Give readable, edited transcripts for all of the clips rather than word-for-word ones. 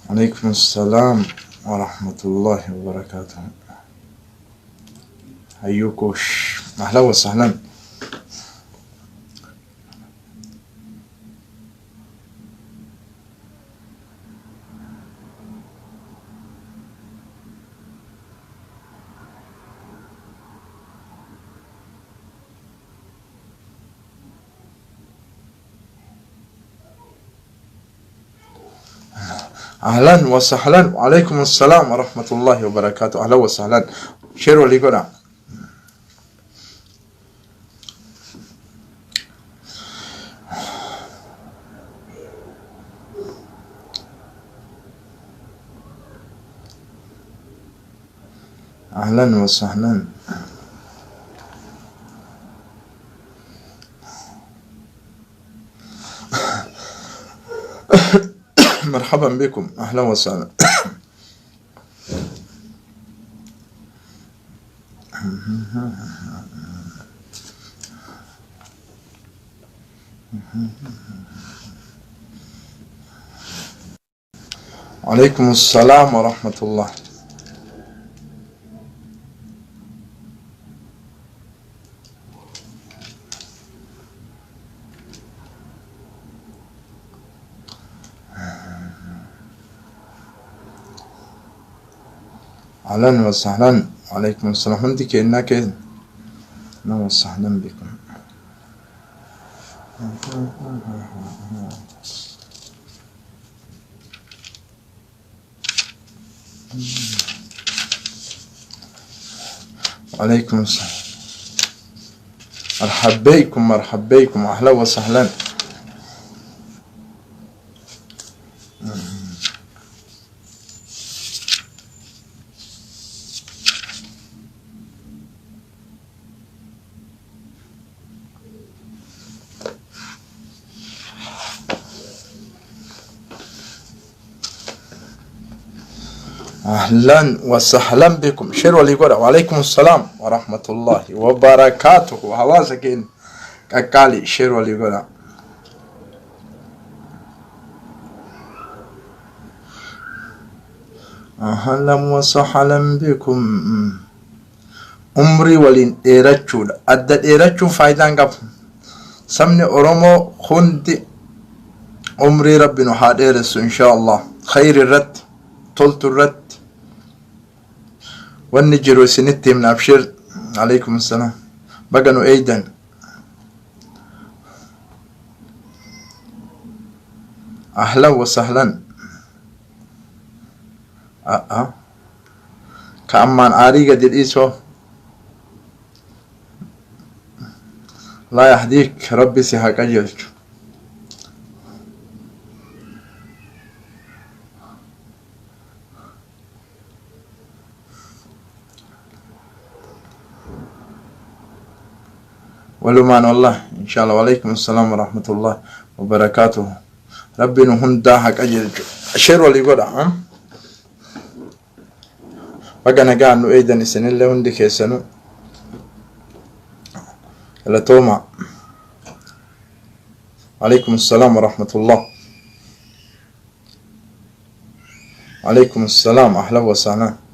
Alaikum salaam wa rahmatullahi wa barakatuh. Hayyukush. Ahlan wa sahlan. Ahlan wa sahlan. Wa alaikum assalam wa rahmatullahi wa barakatuh. Ahlan wa sahlan. Share walii godha. Ahlan wa sahlan. مرحبا بكم. أهلا وسهلا. وعليكم السلام ورحمة الله. أهلا وسهلا. وعليكم السلام. hundi keenyaa keessa. أهلا وسهلا بكم. وعليكم السلام. مرحب بكم، مرحب بكم. أهلا وسهلا. أهلا وسهلا بكم. Share walii godha. وعليكم السلام ورحمة الله وبركاته. Hawaasa keenya qaqqaalii, share walii godha. أهلا وسهلا بكم. Umrii waliin dheerachuudha. Adda dheerachuun faayidaan qabu. Sabni Oromoo hundi umrii Rabbi nu haa dheeressu inshaa Allah. Khayri irratti, toltu irratti. Wanni jiru isinitti himna, abshir. Alaikum salaam. Baga nu eeydan. أهلا وسهلا. A'a. Ka ammaan aarii gadi dhiisoo. الله يهديك, Rabbi si haa qajeelchu. Walumaan wallah insha Allah. وعليكم السلام ورحمة الله وبركاته. Rabbi nu hundaa haa qajeelchu. Share walii godha. Baga nagaan nu eeydan isinillee hundi keessanuu. Galatooma. عليكم السلام ورحمة الله. عليكم السلام. أهلا وسهلا.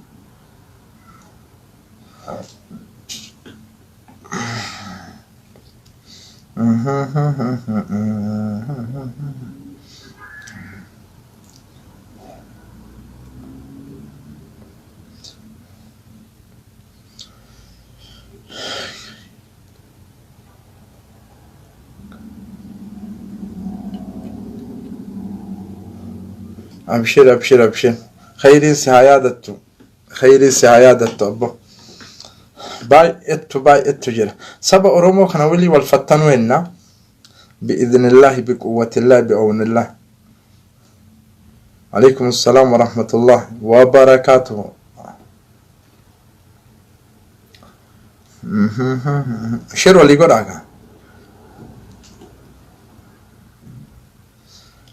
Abshir, abshir, abshir. Khayriin si haa yaadattu. Khayriin si haa yaadattu, abbo. Baay'eetu baay'eetu jira. Saba Oromoo kana walii wal fattanuu henna. بإذن الله، بقوة الله، بعون الله. عليكم السلام ورحمة الله وبركاته. Share walii godhaa.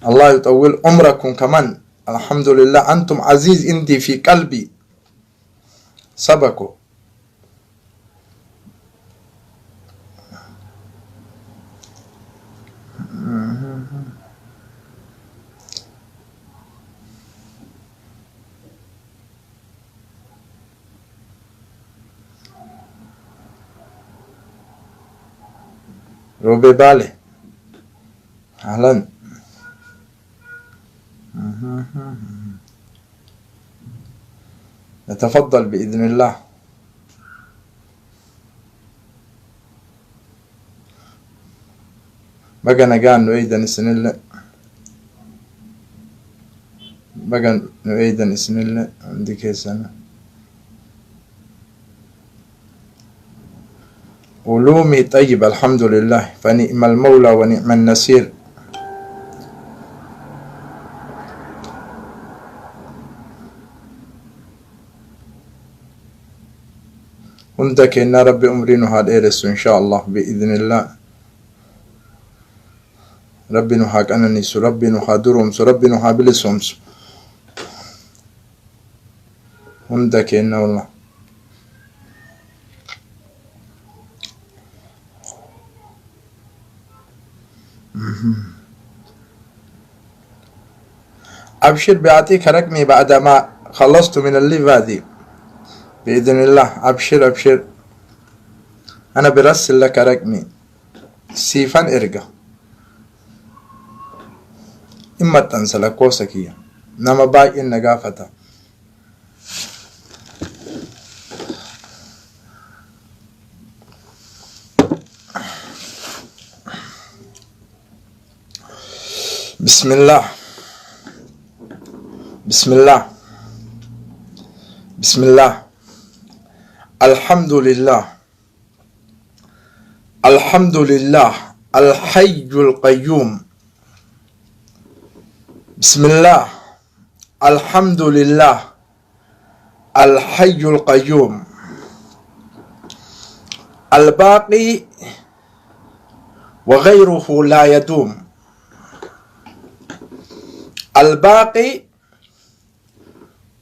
الله يطول عمركم كمان. الحمد لله، أنتم عزيز عندي في قلبي. Saba koo. Roobee Baale. Ahlan. نتفضل بإذن الله. Baga nagaan nu eeydan isinillee. Baga nu eeydan isinillee hundi keessan. علومي طيب، الحمد لله، فنعم المولى ونعم النصير. Hunda keenya Rabbi umrii nu haa dheeressu insha Allah bi'idhnillah. Rabbi nu haa qananiisu, Rabbi nu haa duroomsu, Rabbi nu haa bilisoomsu hunda keenya wallah. أبشر، بأعطيك رقمي بعد ما خلصت من ال live هذه بإذن الله. أبشر أبشر، أنا برسل لك رقمي siifan erga. In maxxansa lakkoofsa kiyya, nama baay'een na gaafata. بسم الله، بسم الله، بسم الله. الحمد لله، الحمد لله الحي القيوم. بسم الله، الحمد لله الحي القيوم الباقي وغيره لا يدوم، الباقي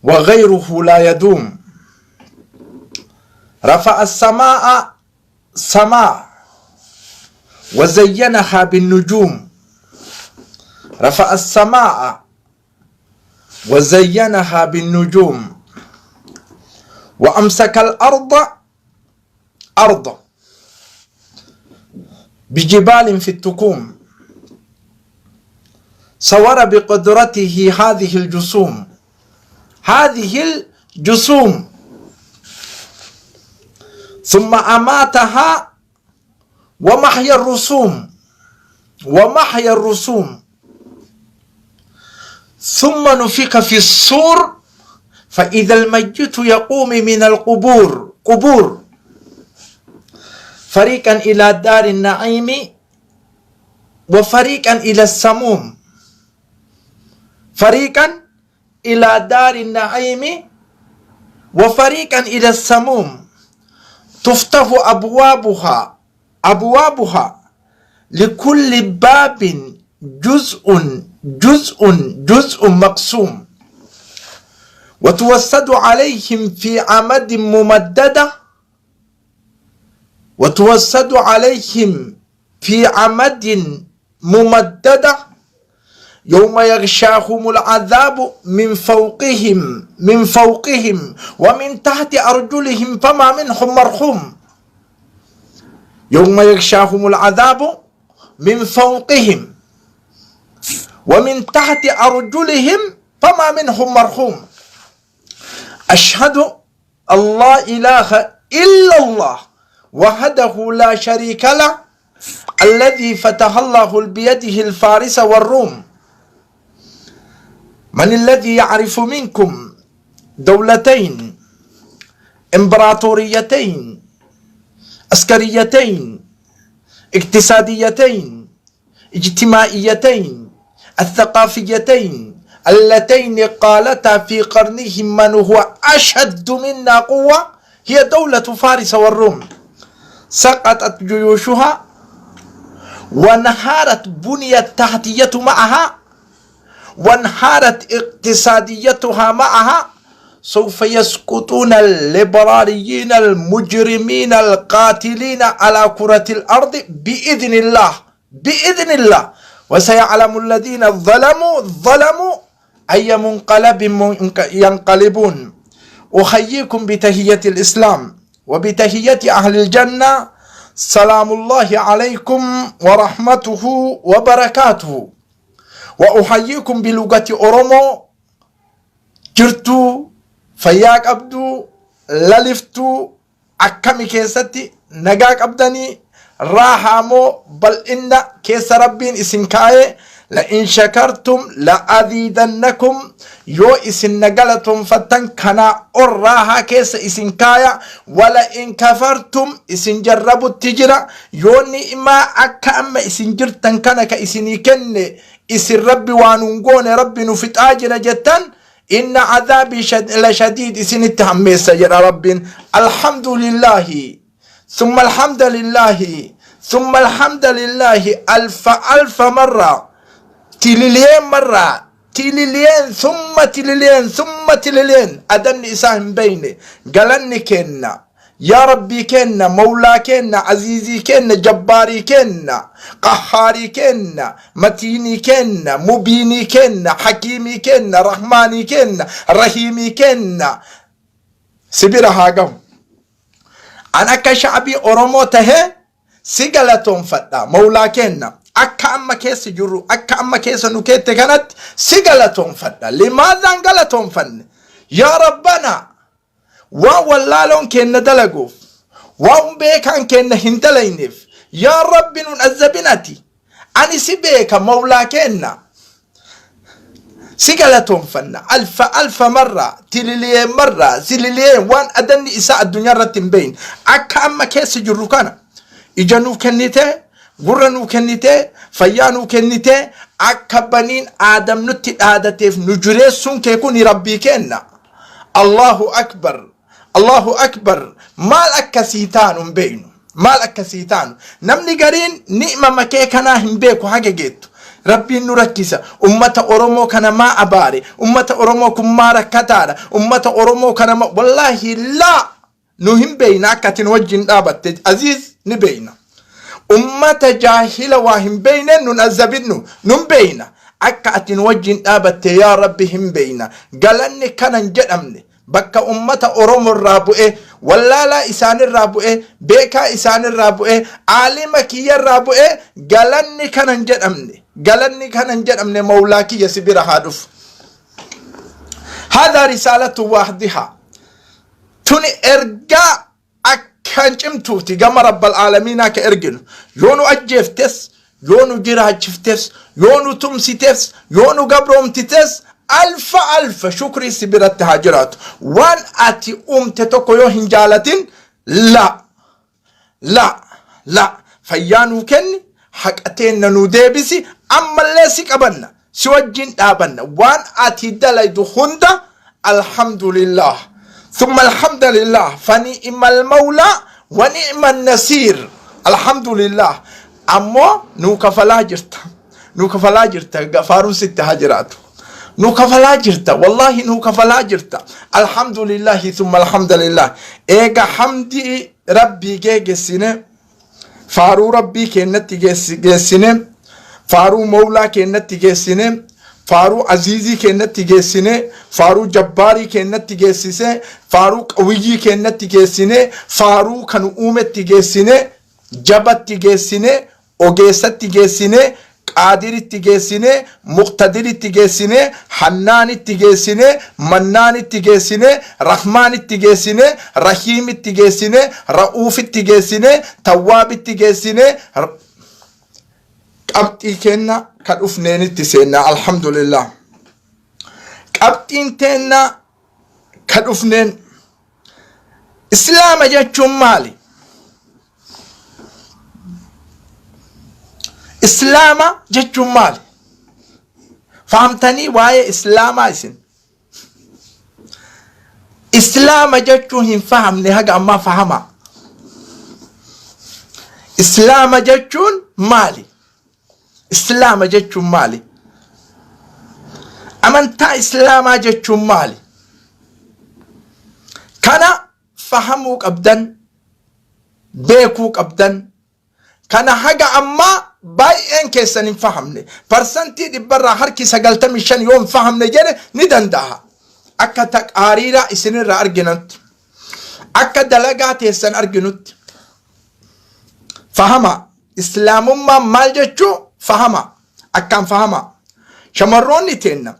وغيره لا يدوم. رفع السماء سماء وزينها بالنجوم، رفع السماء وزينها بالنجوم، وأمسك الأرض أرض بجبال في التكوم، صور بقدرته هذه الجسوم، هذه الجسوم، ثم أماتها ومحيا الرسوم، ومحيا الرسوم، ثم نفخ في الصور فإذا الميت يقوم من القبور قبور، فريقا إلى دار النعيم وفريقا إلى السموم، فريقا إلى دار النعيم وفريقا إلى السموم، تفتح أبوابها أبوابها لكل باب جزء جزء جزء مقسوم، وتوسد عليهم في عمد ممددة، وتوسد عليهم في عمد ممددة، يوم يغشاهم العذاب من فوقهم من فوقهم ومن تحت أرجلهم فما منهم مرحوم. يوم يغشاهم العذاب من فوقهم ومن تحت أرجلهم فما منهم مرحوم. أشهد أن لا إله إلا الله وحده لا شريك له الذي فتح الله بيده الفارس والروم. من الذي يعرف منكم دولتين امبراطوريتين عسكريتين اقتصاديتين اجتماعيتين الثقافيتين اللتين قالتا في قرنهم من هو أشد منا قوة؟ هي دولة فارس والروم. سقطت جيوشها وانهارت بنية التحتية معها وانهارت اقتصاديتها معها. سوف يسقطون الليبراليين المجرمين القاتلين على كرة الأرض بإذن الله، بإذن الله. وسيعلم الذين ظلموا ظلموا أي منقلب ينقلبون. أحييكم بتحية الإسلام وبتحية أهل الجنة. Salaamullaahi alaykum wa rahmatuhu wa barakaatuhu. Wa uhayyiikum bilugati Oromoo. Jirtuu, fayyaa qabduu, laliftuu, akkami keessatti nagaa qabdanii, raahaa moo bal'inna keessa Rabbiin isin kaa'ee? La in shakartum la aziidannakum, yoo isin na galatoonfattan kanaa ol raahaa keessa isin kaaya. Wala in kafartum, isin jarrabutti jira, yoo ni'maa akka amma isin jirtan kana ka isinii kenne isin Rabbi waa nun goone, Rabbi nu fixaa jira jettan, inna adhaabii la shadiid, isinitti hammeessa jedha Rabbiin. Alhamdulillaahi, summa alhamdulillaahi, summa alhamdulillaahi, alfa alfa marra, tililiyeen marra, tililiyeen, summa tililiyeen, summa tililiyeen, adanni isaa hin beeyne. Galanni kenna yaa Rabbii keenna, Mawlaa keenna, Aziizii keenna, Jabbaarii keenna, Qahhaarii keenna, Matiinii keenna, Mubiinii keenna, Hakiimii keenna, Rahmaanii keenna, Rahiimii keenna, si bira haa gahu. An akka sha'abii Oromoo tahee si galatoonfadha, Mawlaa keenna. Akka amma keessa jirru, akka amma keessa nu keette kanatti si galatoonfadha. Limaadhaan galatoonfanne? Yaa Rabbanaa, waan wallaaloon keenna dalaguuf, waan beekaan keenna hin dalayneef, yaa Rabbi nun azabin ati. Ani si beeka, Mawlaa keenna. Si galatoonfanna alfa alfa marraa, tililiyeen marraa, zililiyeen, waan adanni isaa addunyaa irratti hin beekne. Akka amma keessa jirru kana ija nuu kennitee, gurra nuu kennitee, fayyaa nuu kennitee, akka baniin Aadam nutti dhaadateef nu jireessuun kee kun, Rabbii keenna, Allahu akbar, Allahu akbar. Maal akkasii taanu hin beeknu. Maal akkasii taanu? Namni gariin ni'ma makee kanaa hin beeku haga geettu. Rabbiin nu rakkisa. Ummata Oromoo kana maa abaare? Ummata Oromoo kun maa rakkataadha? Ummata Oromoo kana ma? Wallaahi laa! Nu hin beekna akka ati nu wajjin dhaabatte. Aziz ni beekna. Ummata jaahila waa hin beekne nun azabinnu, nun beekna. Akka ati nu wajjin dhaabatte, yaa Rabbi, hin beekna. Galanni kanan jedhamne bakka ummata Oromoo irraa bu'ee, wallaalaa isaanirraa bu'ee, beekaa isaanirraa bu'ee, aalima kiyyarraa bu'ee, galanni kanan jedhamne, galanni kanan jedhamne, Mawlaa kiyya, si bira haa dhufu. Haadha risaalatu waahdiha tuni ergaa akkaan cimtuuti gama Rabbal Aalamiinaa ka erginu. Yoo nu ajjeeftes, yoo nu jiraachiftes, yoo nu tumsites, yoo nu gabroomtites, alfa alfa shukrii si biratti haa jiraatu. Waan ati uumte tokko yoo hin jaalatin, la la la. Fayyaa nuu kenni, haqa teenna nuu deebisi, ammallee si qabanna, si wajjin dhaabanna. Waan ati dalaydu hunda alhamdulillah, thumma alhamdulillah, fani'mal mawlaa wa ni'man nasiir, alhamdulillah. Ammoo nuu kafalaa jirta, nuu kafalaa jirta, faaruun sitti haa jiraatu. Nu kafalaa jirta, wallaahi nu kafalaa jirta. Alhamdulillahi, thumma alhamdulillah. Eega hamdii Rabbii geegessine, faaruu Rabbii keennatti geessine, faaruu Mawlaa keennatti geessine, faaruu Aziizii keennatti geessine, faaruu Jabbaarii keennatti geessise, faaruu Qawiyyii keennatti geessine, faaruu kan uumetti geessine, jabatti geessine, ogeessatti geessine, Qaadiritti geessine, Muqtadiritti geessine, Hannaanitti geessine, Mannaanitti geessine, Rahmaanitti geessine, Rahiimitti geessine, Ra'uufitti geessine, Tawwaabitti geessine, qabxii keenna ka dhufneenitti seenna. Alhamdulillah. Qabxiin teenna ka dhufneen, Islaama jechuun maali? Islaama jechuun maali? Fahamtanii waa'ee Islaamaa isin? Islaama jechuun hin fahamne haga ammaa, fahamaa. Islaama jechuun maali? Islaama jechuun maali? Amantaa Islaamaa jechuun maali? Kana fahamuu qabdan, beekuu qabdan. Kana haga ammaa baay'een keessan hin fahamne. Parsantii dhibbarraa harki 95 yoo hin fahamne jedhe ni danda'a. Akka taqaariiraa isinirraa arginutti, akka dalagaa teessan arginutti. Fahama. Islaamummaan maal jechuu fahama. Akkaan fahama. Shamarroonni teenna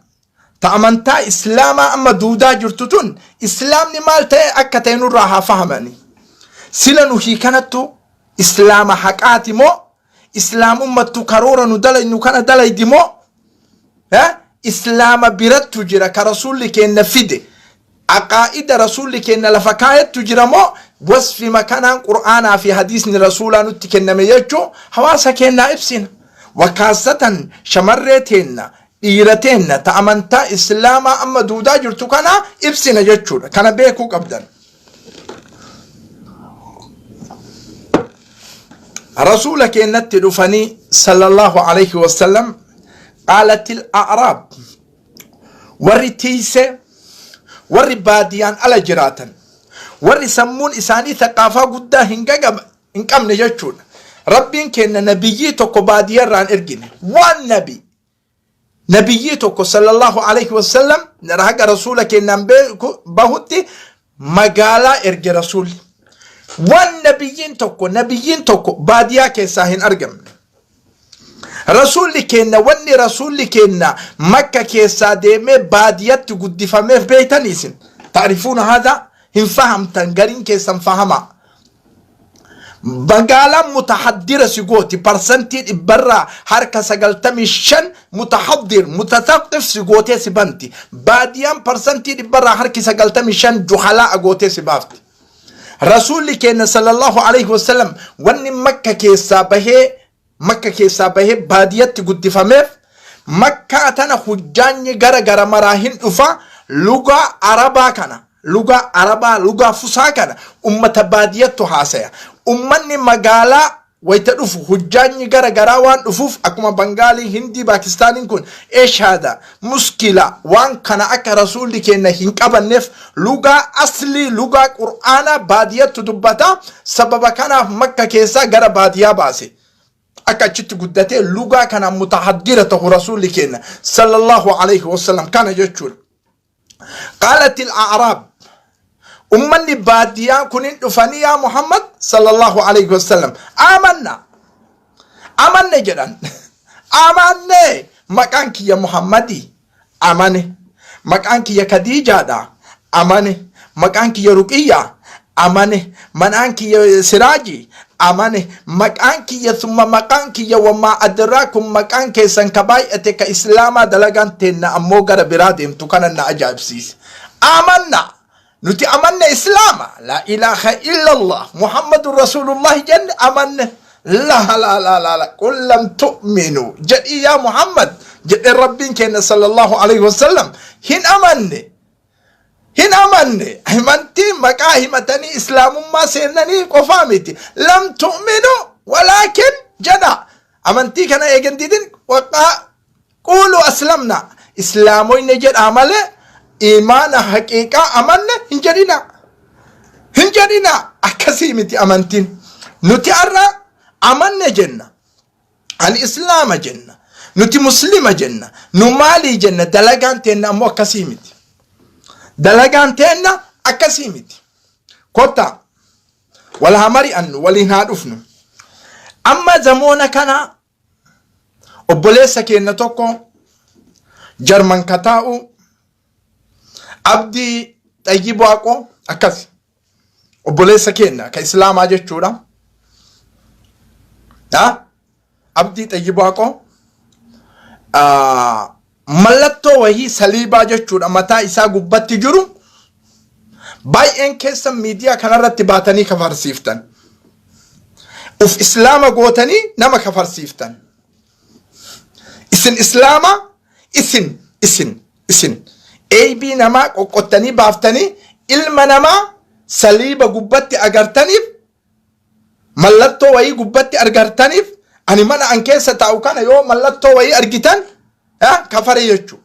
ta amantaa Islaamaa amma duudaa jirtu tun Islaamni maal ta'e akka ta'e nurraa haa fahamani. Sila nuhii kanattu Islaama haqaati moo Islaamummattu karoora nu dalaynu kana dalaydi moo Islaama birattu jira ka Rasuulli keenna fide, aqaa'ida Rasuulli keenna lafa kaayettu jira moo wasfima kanaan Qur'aanaa fi hadiisni Rasuulaa nutti kenname jechuu hawaasa keennaa ibsina. Wakaassatan shamarree teenna, dhiira teenna ta amantaa Islaamaa amma duudaa jirtu kanaa ibsina jechuudha. Kana beekuu qabdan. Rasuula keennatti dhufanii sallallahu alayhi wasallam, qaalatil a'raab, warri tiisee, warri baadiyaan ala jiraatan, warri sammuun isaanii thaqaafaa guddaa hin gagaba hin qabne jechuudha. Rabbiin keenna nabiyyii tokko baadiyarraan ergine waan nabi nabiyyii tokko sallallahu alayhi wasallam haga rasuula keenyaan beeku bahutti magaalaa erge rasuulli. Waan nabiyyiin tokko baadiyaa keessaa hin argamne. Rasuulli keenya, wanni rasuulli keenya Makka keessaa deemee baadiyatti guddifameef beeytanii isin. Taarifuuna haadha hin fahamtan, gariin keessan fahamaa. Magaalaan mutahaddira si gooti, parsantii dhibbarraa harka 95 mutahaddir mutathaqif si gootee si banti. Baadiyaan parsantii dhibbarraa harki 95 juhalaa gootee si baafti. Rasuulli keenya sallallahu alayhi wasallam wanni Makka keessaa bahee baadiyatti guddifameef, Makkaa tana hujjaanyi gara gara maraa hin dhufa. Lugaa Arabaa kana, lugaa Arabaa, lugaa fusaa kana ummata baadiyattu haasaya. Ummanni magaalaa wayita dhufu hujjaanyi gara garaa waan dhufuuf, akkuma Bangaalii, Hindii, Paakistaaniin kun Eeshaada muskila waan kana akka rasuulli keenya hin qabanneef lugaa aslii, lugaa Qur'aanaa baadiyattu dubbata. Sababa kanaaf Makka keessaa gara baadiyaa baase. Akka achitti guddatee lugaa kanaan mutahaddira ta'u rasuulli keenya sallallahu alayhi wasallam kana jechuudha. Qaalati al-a'raab, ummanni baadiyaa kunin dhufanii, yaa Muhammad sallallahu alayhi wasallam, amanna, amanne jedhan. Amanne, maqaan kiyya Muhammadii amane, maqaan kiyya Kadiijaadha amane, maqaan kiyya Ruqiyyaa amane, maqaan kiyya Siraaji amane, maqaan kiyya summa maqaan kiyya wamaa adraakum, maqaan keessan ka baay'ate ka Islaamaa, dalagaan teenna ammoo gara biraa deemtu kana na ajaa'ibsiise. Amanna nuti, amanne Islaama, laa ilaaha illallah Muhammadun rasuulullah jenne, amanne. La la la la la, qul lam tu'minu jedhii yaa Muhammad jedhe Rabbiin keenya sallallahu alayhi wasallam. Hin amanne, hin amanne. Amantii maqaa himatanii Islaamummaa seenanii qofaa miti. Lam tu'minu walaakin jedha. Amantii kana eegan didin, waqaa quulu aslamna, Islaamoyne jedhaa malee imaana haqiiqaa amanne hin jedhina, hin jedhina. Akkasii miti amantiin. Nuti har'a amanne jenna, ani Islaama jenna, nuti Muslima jenna, nu maalii jenna, dalagaan teenna ammoo akkasii miti. Dalagaan teenna akkasii miti. Kottaa wal haa mari'annu, waliin haa dhufnu. Amma zamoona kana obboleessa keenya tokko Jarman ka taa'u, Abdii Xayyib Waaqoo, akkas obboleessa keenya ka Islaamaa jechuudha. Abdii Xayyib Waaqoo mallattoo wahii saliibaa jechuudha mataa isaa gubbatti jiru baay'een keessan miidiyaa kanarratti baatanii kafarsiiftan. Uf Islaama gootanii nama kafarsiiftan. Isin Islaama, isin eeybii namaa qoqqottanii baaftanii, ilma namaa saliiba gubbatti agartaniif, mallattoo wayii gubbatti argartaniif, ani mana an keessa taa'u kana yoo mallattoo wayii argitan kafare jechuudha.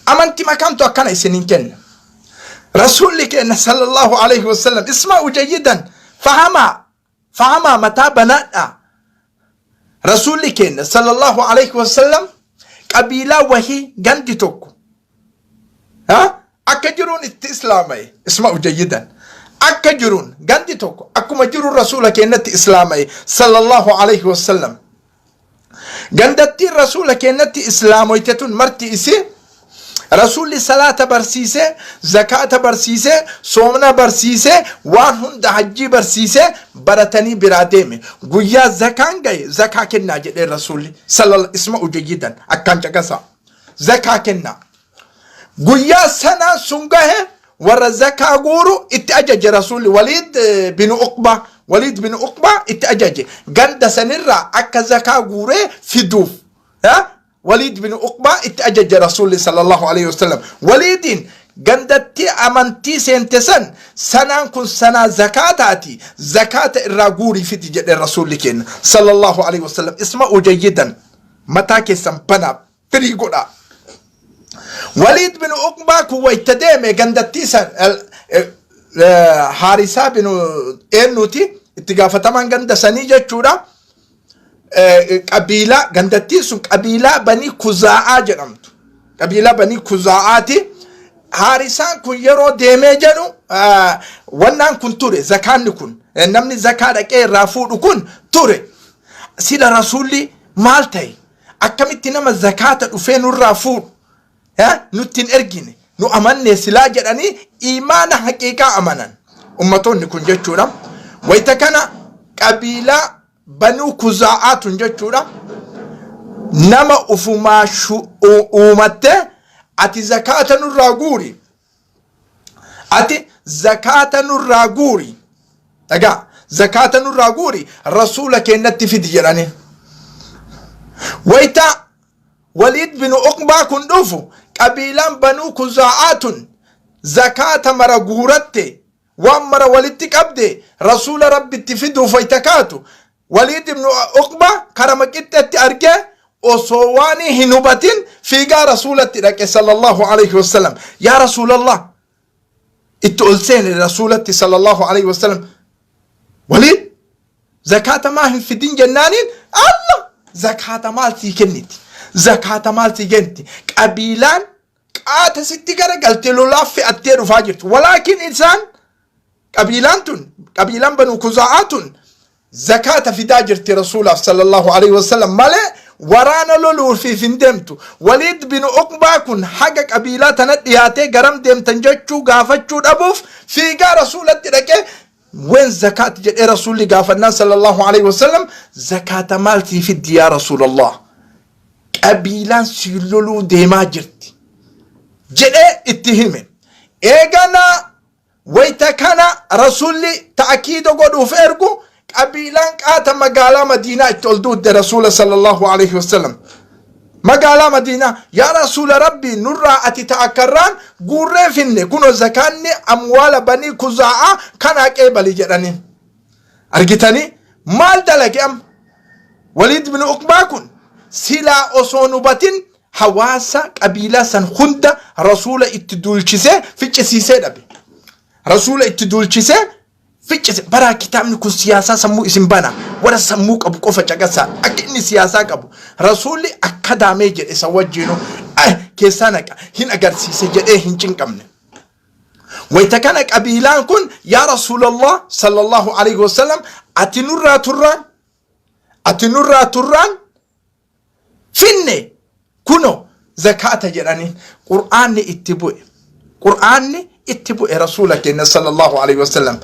Amantii makaantu akkana isinin kenna. Rasuulli keenya sallallahu alayhi wasallam, isma'u jayyidan, fahamaa, fahamaa, mataa banaadhaa. Rasuulli keenya sallallahu alayhi wasallam qabiilaa wahii, gandi tokko akka jiruun itti Islaama'e. Isma'u jayyidan. Akka jiruun gandi tokko akkuma jiruun Rasuula keennatti islaama'e sallallahu alayhi wasallam. Gandattiin Rasuula keennatti islaamoyte tun marti isii Rasuulli salaata barsiisee, zakaata barsiisee, soomna barsiisee, waan hunda hajjii barsiisee baratanii biraa deeme. Guyyaa zakaan gahe zakaa kennaa jedhee Rasuulli sallallahu isma'u jayyidan akkaan caqasaa. Zakaa kennaa. Guyyaa sanaan sun gahe warra zakaa guuru itti ajaje Rasuulli Waliid bin Uqbaa Waliid bin Uqbaa itti ajaje ganda sanirraa akka zakaa guuree fiduuf. Waliid bin Uqbaa itti ajaje Rasuulli sallallahu alaihi wasallam. Waliidiin gandatti amantii seente san sanaan kun sanaa zakaataati zakaata irraa guurii fidi jedhe Rasuulli keenya sallallahu alaihi wasallam. Isma'u jayyidan mataa keessan banaa firii godhaa. Waliid bin Uqbaa kun wayta deeme gandattii san Haarisaa bin eenyuti itti gaafatamaan ganda sanii jechuudha. Qabiilaa gandattiin sun qabiilaa Banii Kuzaa'aa jedhamtu. Qabiilaa Banii Kuzaa'aati. Haarisaan kun yeroo deemee jedhu wannaan kun ture zakaanni kun namni zakaa dhaqee irraa fuudhu kun ture. Sila Rasuulli maal ta'e? Akkamitti nama zakaata dhufee nurraa fuudhu nutti hin ergine nu amanne silaa jedhanii imaana haqiiqaa amanan ummatoonni kun jechuudha. Wayita kana qabiilaa Banuu Kuzaa'aa tun jechuudha nama ufumaa uumatte ati zakaata nurraa guuri ati zakaata nurraa guuri dhagaa zakaata nurraa guuri Rasuula keennatti fidi jedhanii. Wayita Waliid bin Uqbaa kun dhufu qabiilaan Banuu Kuzaa'aa tun zakaata mara guuratte waan mara walitti qabde Rasuula Rabbitti fiduuf wayita kaatu Waliid ibn Uqba karama qixxetti argee osoo waan hin hubatin fiigaa Rasuulatti dhaqe sallallahu alayhi wasallam. Yaa Rasuulallah itti ol seene Rasuulatti sallallahu alayhi wasallam. Waliid zakaata maa hin fidin jennaaniin Allah zakaata maal sii kenniti zakaata maal sii kenniti qabiilaan qaata sitti garagalte lolaaf fe'attee dhufaa jirtu. Walaakin isaan qabiilaan tun qabiilaan Banuu Kuzaa'aa tun zakaata fidaa jirti Rasuulaaf sallallahu alaihi wasallam malee waraana loluufiif hin deemtu. Waliid bin Uqbaa kun haga qabiilaa tana dhiyaatee garam deemtan jechuu gaafachuu dhabuuf fiigaa Rasuulatti dhaqee wen zakaat jedhee Rasuulli gaafannaan sallallahu alaihi wasallam zakaata maal sii fiddi yaa Rasuulallah qabiilaan sii loluu deemaa jirti jedhee itti hime. Eeganaa wayta kana Rasuulli ta'kiida godhuuf ergu qabiilaan qaata magaalaa Madiinaa itti ol duudde Rasuula sallallahu alaihi wasallam. Magaalaa Madiinaa yaa Rasuula Rabbii nurraa ati ta'akkarraan guurree finne kunoo zakaanni amwaala Banii Kuzaa'aa kanaa qeebali jedhaniin. Argitanii maal dalage amma? Waliid bin Uqbaa kun silaa osoo hin hubatin hawaasa qabiilaa san hunda Rasuula itti duulchisee ficcisiisee dhabe. Rasuula itti duulchisee ficcise. Baraa kitaabni kun siyaasaa sammuu isin bana. Warra sammuu qabu qofa caqasaa. Akka inni siyaasaa qabu. Rasuulli akka daamee jedhe isa wajjinu keessaa naqa hin agarsiise jedhee hin cinqamne. Wayta kana qabiilaan kun yaa Rasuulallah sallallahu alaihi wasallam ati nurraa turraan ati nurraa turraan finne kuno zakaata jedhaniin Qur'aanni itti bu'e. Qur'aanni itti bu'e Rasuula keenya sallallahu alaihi wasallam.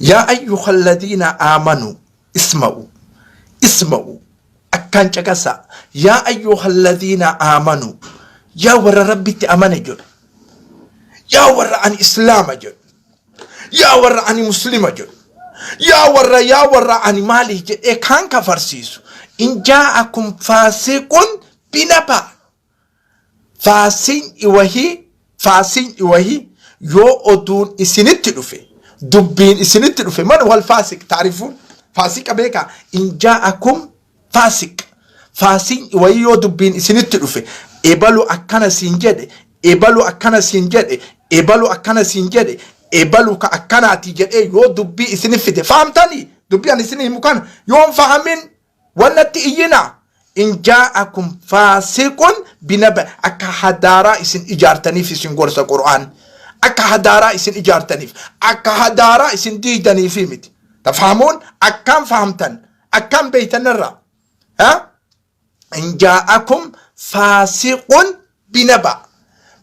Yaa ayyuha alladhiina aamanuu isma'u isma'u akkaan caqasaa yaa ayyuha alladhiina aamanuu yaa warra Rabbitti amane jedhu yaa warra ani islaama jedhu yaa warra ani muslima jedhu yaa warra yaa warra ani maali jedhee kaan kafarsiisu in jaa'akum faasiqun binaba faasiqni wahii faasiqni wahii yoo oduun isinitti dhufe dubbiin isinitti dhufe man wal faasiq taarifuun faasiqa beekaa in jaa'akum faasiq faasiqni wahii yoo dubbiin isinitti dhufe ebalu akkana siin jedhe ebalu akkana siin jedhe ebalu akkana siin jedhe ebalu ka akkanaati jedhee yoo dubbii isinif fide fahamtanii dubbii ani isin himu kana yoo hin fahamin wannatti iyyinaa in jaa'akum faasiqun binaba akka hadaaraa isin ijaartaniif isin gorsa Qur'aan. Akka hadaaraa isin ijaartaniif, akka hadaaraa isin diigdaniifi miti. Tafhamuun akkaan fahamtan, akkaan beeytan irraa. Ha? In jaa'akum faasiqun binaba.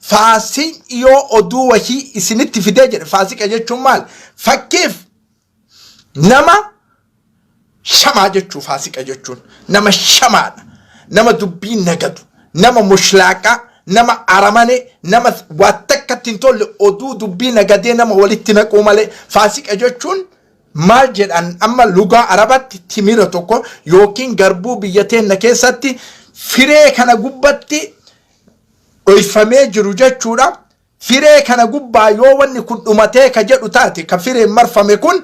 Faasiq yoo oduu wahii isinitti fidee jedhe faasiqa jechuun maal? Fakkiif nama shamaa jechuu faasiqa jechuun nama shamaadha. Nama dubbii nagadu, nama mushlaaqaa, nama aramane, nama waa takkatti hin tolle oduu dubbii nagadee nama walitti naquu malee faasiqa jechuun maal jedhan amma lugaa arabatti timira tokko yookiin garbuu biyya teenna keessatti firee kana gubbatti dhoyfamee jiru jechuudha. Firee kana gubbaa yoo wanni kun dhumatee ka jedhu taate ka fireen marfame kun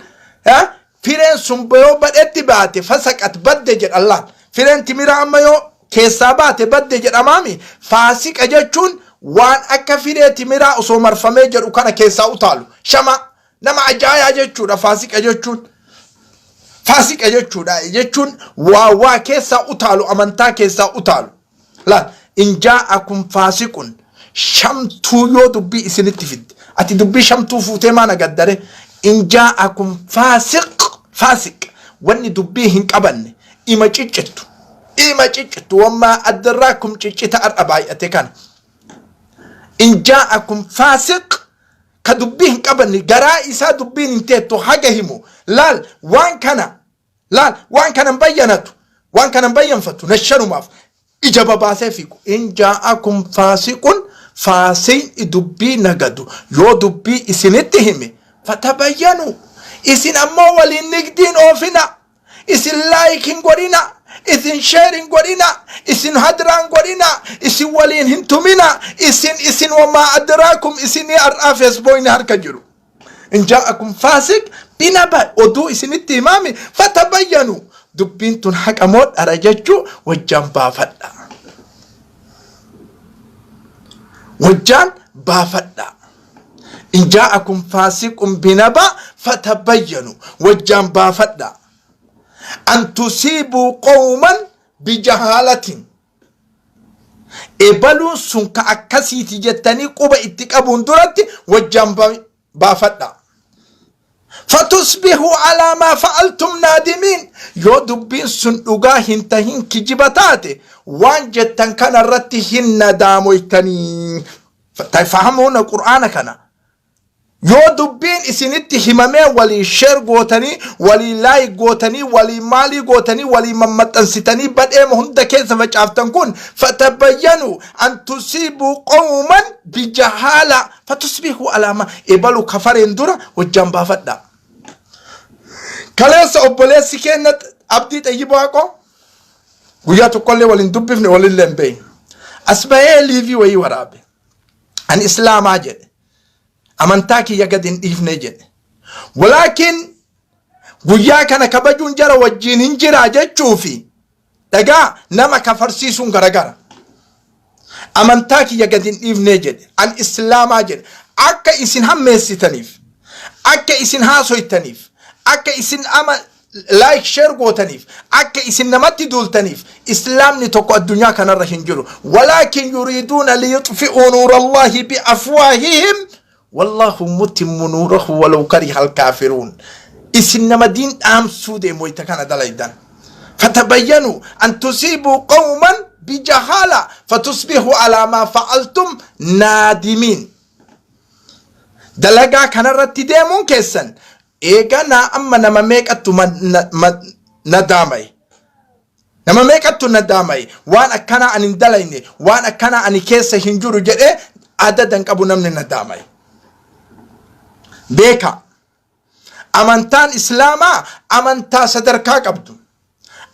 fireen sun yoo badhetti baate fasaqat badde jedha Allah. Fireen timira amma yoo keessaa baate badde jedhamaami faasiqa jechuun waan akka firee timiraa osoo marfamee jedhu kana keessaa utaalu shama nama ajaayaa jechuudha faasiqa jechuun. Faasiqa jechuudha jechuun waa waa keessaa utaalu amantaa keessaa utaalu. Laal in jaa'akum faasiqun shamtuu yoo dubbii isinitti fidde ati dubbii shamtuu fuutee maa nagaddare in jaa'akum faasiq faasiq wanni dubbii hin qabanne ima ciccittu ima ciccittu wammaa addarraakum ciccita har'a baay'ate kana in jaa'akum faasiq ka dubbii hin qabanne garaa isaa dubbiin hin teettu haga himu laal waan kana laal waan kana hin bayyanatu waan kana hin bayyanfatu nashanumaaf ija babaasee fiigu in jaa'akum faasiqun faasiqni dubbii nagadu yoo dubbii isinitti hime fatabayyanu isin ammoo waliin nigdiin oofina isin like hin godhina isin share hin godhina isin hadraan godhina isin waliin hin tumina isin isin wamaa adraakum isinii har'aa feesbookni harka jiru in jaa'akum faasiq binaba oduu isinitti himaami fatabayyanu dubbiin tun haqa moo dhara jechuu wajjaan baafadha wajjaan baafadha in jaa'akum faasiqun binaba fatabayyanu wajjaan baafadha an tusiibuu qawman bijahaalatin Ebaluun sun ka akkasiiti jettanii quba itti qabuun duratti wajjaan baafadha. Fatusbihuu alaa maa fa'altum naadimiin yoo dubbiin sun dhugaa hin tahin kijiba taate waan jettan kana irratti hin nadaamoytanii. Fahamuuna Qur'aana kana. Yoo dubbiin isinitti himamee walii share gootanii, walii like gootanii, walii maalii gootanii, walii mammaxxansitanii badheema hunda keessa facaaftan kun fatabayyanu an tusiibuu qawman bijahaala fatusbihuu alaama ebalu kafareen dura hojjaan baafadha. Kaleessa obboleessi keenya Abdii Xayyib Waaqoo guyyaa tokkollee waliin dubbifne walillee hin beeknu. As bahee liivii wayii waraabe. Ani islaamaa jedhe. Amantaa kiyya gad hin dhiifne jedhe. Walaakin guyyaa kana kabajuun jara wajjiin hin jiraa jechuufi dhagaa nama kafarsiisuun garagara. Amantaa kiyya gad hin dhiifne jedhe. An islaamaa jedhe. Akka isin hammeessitaniif, akka isin haasoytaniif, akka isin ama like share gootaniif akka isin namatti duultaniif islaamni tokko addunyaa kanarra hin jiru walaakin yuriiduuna liyuxfi'uu nuurallaahi biafwaahihim wallaahu mutimmu nuurahu walaw kariha alkaafiruun isin nama diin dhaamsuu deemu wayta kana dalaydan fatabayyanu an tusiibuu qawman bijahaala fatusbihuu alaa maa fa'altum naadimiin dalagaa kanarratti deemuun keessan Eeganaa amma nama meeqattu nadaamaye. Nama meeqattu nadaamaye. Waan akkanaa ani hin dalayne, waan akkanaa ani keessa hin jiru jedhee adada hin qabu namni nadaamaye. Beekaa. Amantaan Islaamaa amantaa sadarkaa qabdu.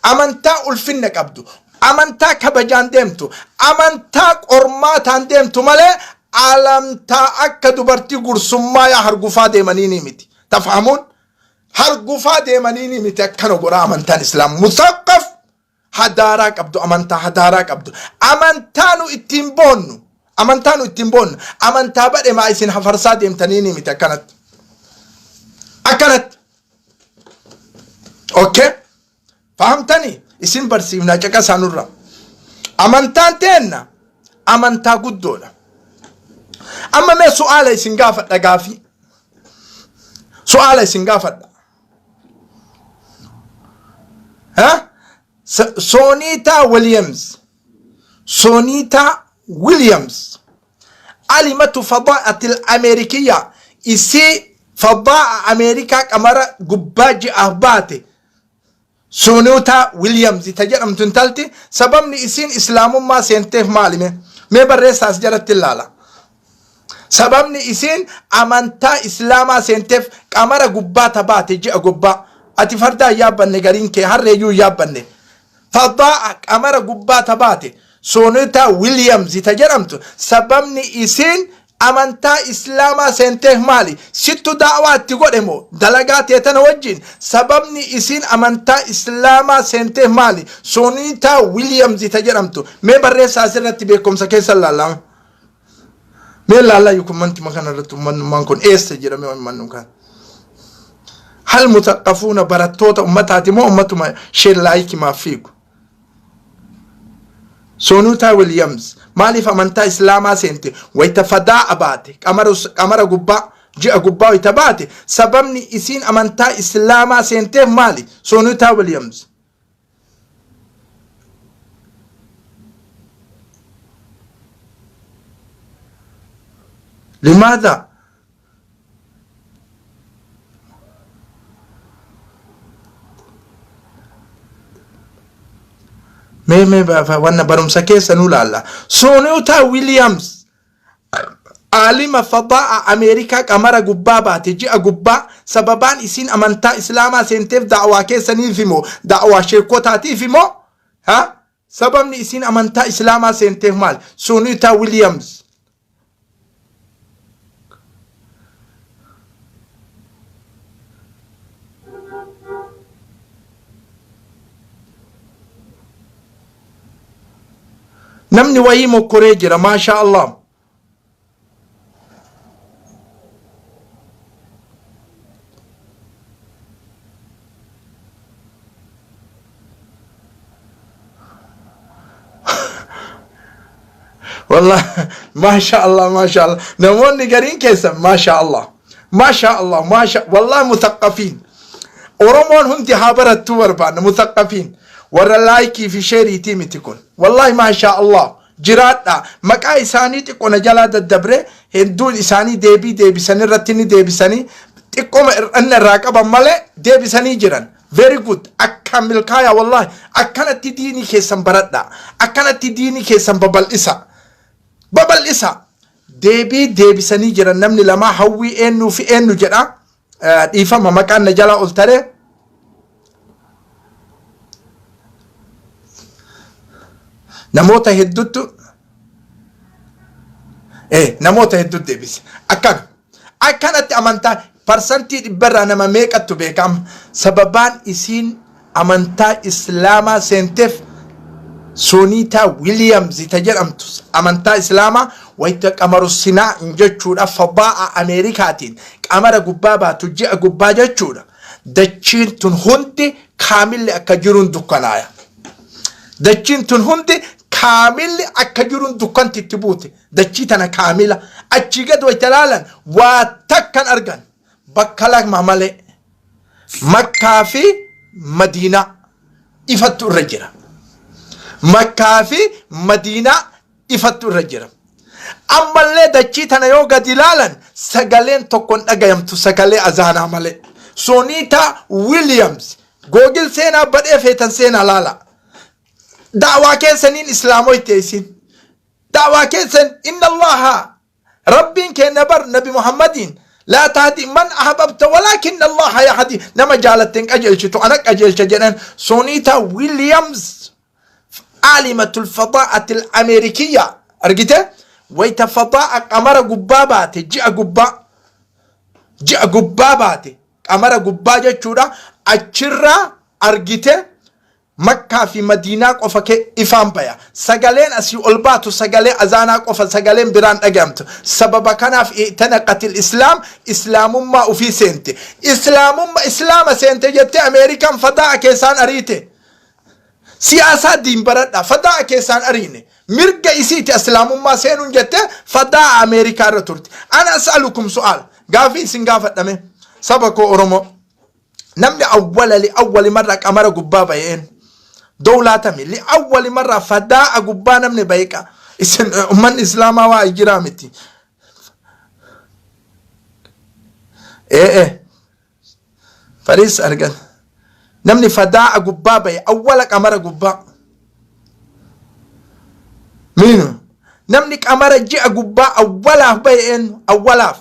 Amantaa ulfinna qabdu. Amantaa kabajaan deemtu. Amantaa qormaataan deemtu malee alamtaa akka dubartii gursummaa yaa hargufaa deemanii ni miti. Tafhamuun hargufaa deemanii ni miti akkana godha amantaan Islaam. Musaqqaf hadaaraa qabdu amantaa hadaaraa qabdu. Amantaa nu ittiin boonnu. Amantaa nu ittiin boonnu. Amantaa badhe maa isin hafarsaa deemtanii ni miti akkanatti. Akkanatti. Okay? Fahamtanii? Isin barsiifnaa caqasaa nurra. Amantaan teenna amantaa guddoodha. Amma mee su'aala isin gaafadha gaafii. Su'aala isin gaafadha. Ha? Sooniitaa Williams. Sooniitaa Williams. Alimatu fadaa'atil Ameerikiyyaa isii fadaa'a Ameerikaa qamara gubbaa ji'aaf baate Sooniitaa Williams ta jedhamtu intalti sababni isiin islaamummaa seenteef maali mee? Mee barreessaa as jalatti ilaala. Sababni isiin amantaa islaamaa seenteef qamara gubbaa ta baate ji'a gubbaa. Ati fardaa hin yaabbanne gariin kee harreeyyuu hin yaabbanne. Fadaa'a qamara gubbaa ta baate Sooniitaa Williams ta jedhamtu sababni isiin amantaa islaamaa seenteef maali? Sittu da'waa itti godhe moo dalagaa tee tana wajjin sababni isiin amantaa islaamaa seenteef maali? Sooniitaa Williams ta jedhamtu mee barreessaa asirratti beekumsa keessa laallama. Mee laallaa yukummantima kana irratti ummannummaan kun eessa jira mee ummannu kan? Hal mutaqqafuuna barattoota ummataati moo ummatuma sheen laayikii maaf fiigu? Soonuutaa Williams maaliif amantaa Islaamaa seente wayita fadaa'a baate qamara gubbaa ji'a gubbaa wayita baate sababni isiin amantaa Islaamaa seenteef maali? Soonuutaa Williams. Limaadha? Mee mee wanna barumsa keessa nu laalla. Sooniutaa Wiiliyaams aalima fadaa'a Ameerikaa qamara gubbaa baate ji'a gubbaa sababaan isiin amantaa Islaamaa seenteef da'waa keessaniif moo da'waa sheekotaatiif moo ha sababni isiin amantaa Islaamaa seenteef maal? Sooniutaa Wiiliyaams Namni wayii mokkoree jira maashaa Allah. Wallah maashaa Allah maashaa Allah namoonni gariin keessan maashaa Allah maashaa Allah maashaa wallah mutaqqafiin Oromoon hundi haa barattuu barbaanna mutaqqafiin warra laayikii fi sheeriitii miti kun wallahi maashaa Allah jiraadha maqaa isaanii xiqqo na jalaa daddabre hedduun isaanii deebii deebisan irratti ni deebisanii xiqqoma ir'anna irraa qaban malee deebisanii jiran Very good akkaan milkaaya wallahi akkanatti diinii keessan baradha akkanatti diinii keessan babal'isa babal'isa deebii deebisanii jiran namni lamaa hawwii eenyuu fi eenyu jedha dhiifama maqaan na jalaa ol taree namoota hedduutu namoota hedduutu deebise akkana Akkanatti amantaa parsantii dhibbarraa nama meeqattu beeka amma sababaan isiin amantaa islaamaa seenteef Sooniitaa Wiiliyaamzi ta jedhamtu amantaa islaamaa wayita qamaru sinaa jechuudha fadaa'a Ameerikaatiin qamara gubbaa baatu ji'a gubbaa jechuudha dachiin tun hundi kaamilli akka jiruun dukkanaaya. Dachiin tun hundi kaamilli akka jiruun dukkanti itti buute. Dachii tana kaamila achii gad wayta laalan waa takkan argan bakka lama malee Makkaa fi Madiinaa ifattu irra jira. Makkaa fi Madiinaa ifattu irra jira. Ammallee dachii tana yoo gadi laalan sagaleen tokko hin dhagayamtu sagalee azaanaa malee. Sooniitaa Wiiliyaams Googil seenaa badhee feetan seenaa laala. Da'waa keessaniin islaamoyte isin. Da'waa keessan inna Allaha Rabbiin keenna bar nabi Muhammadiin laa tahdi man ahbabta walaakinna Allaha yahdi nama jaalatte hin qajeelchitu ana qajeelcha jedhan Sooniitaa Wiiliyaams aalimatul fadaa'atil Ameerikiyya argite wayta fadaa'a qamara gubbaa baate ji'a gubbaa ji'a gubbaa baate qamara gubbaa jechuudha achirraa argite Makkaa fi Madiinaa qofa kee ifaan baya. Sagaleen asii ol baatu sagalee azaanaa qofa sagaleen biraan dhagayamtu. Sababa kanaaf i'tanaqatil islaam islaamummaa ufii seente. Islaamumma islaama seente jettee Ameerikaan fadaa'a keessaan ariite. Siyaasaa diin baradhaa fadaa'a keessaan ariine. Mirga isiiti islaamummaa seenuun jettee fadaa Ameerikaa irra turte. Ana as'alukum su'aal. Gaafii isin gaafadhame. Saba koo Oromoo. Namni awwala li awwali marra qamara gubbaa bahe eenyu? Dowlaa tami li awwali marra fadaa gubbaa namni bahe qa. Isin ummanni islaamaa waa jiraa miti. Ee ee. Fariis argan. Namni fadaa'a gubbaa bahe awwala qamara gubbaa. Miinu. Namni qamara ji'a gubbaa awwalaaf bahe eenyu? Awwalaaf.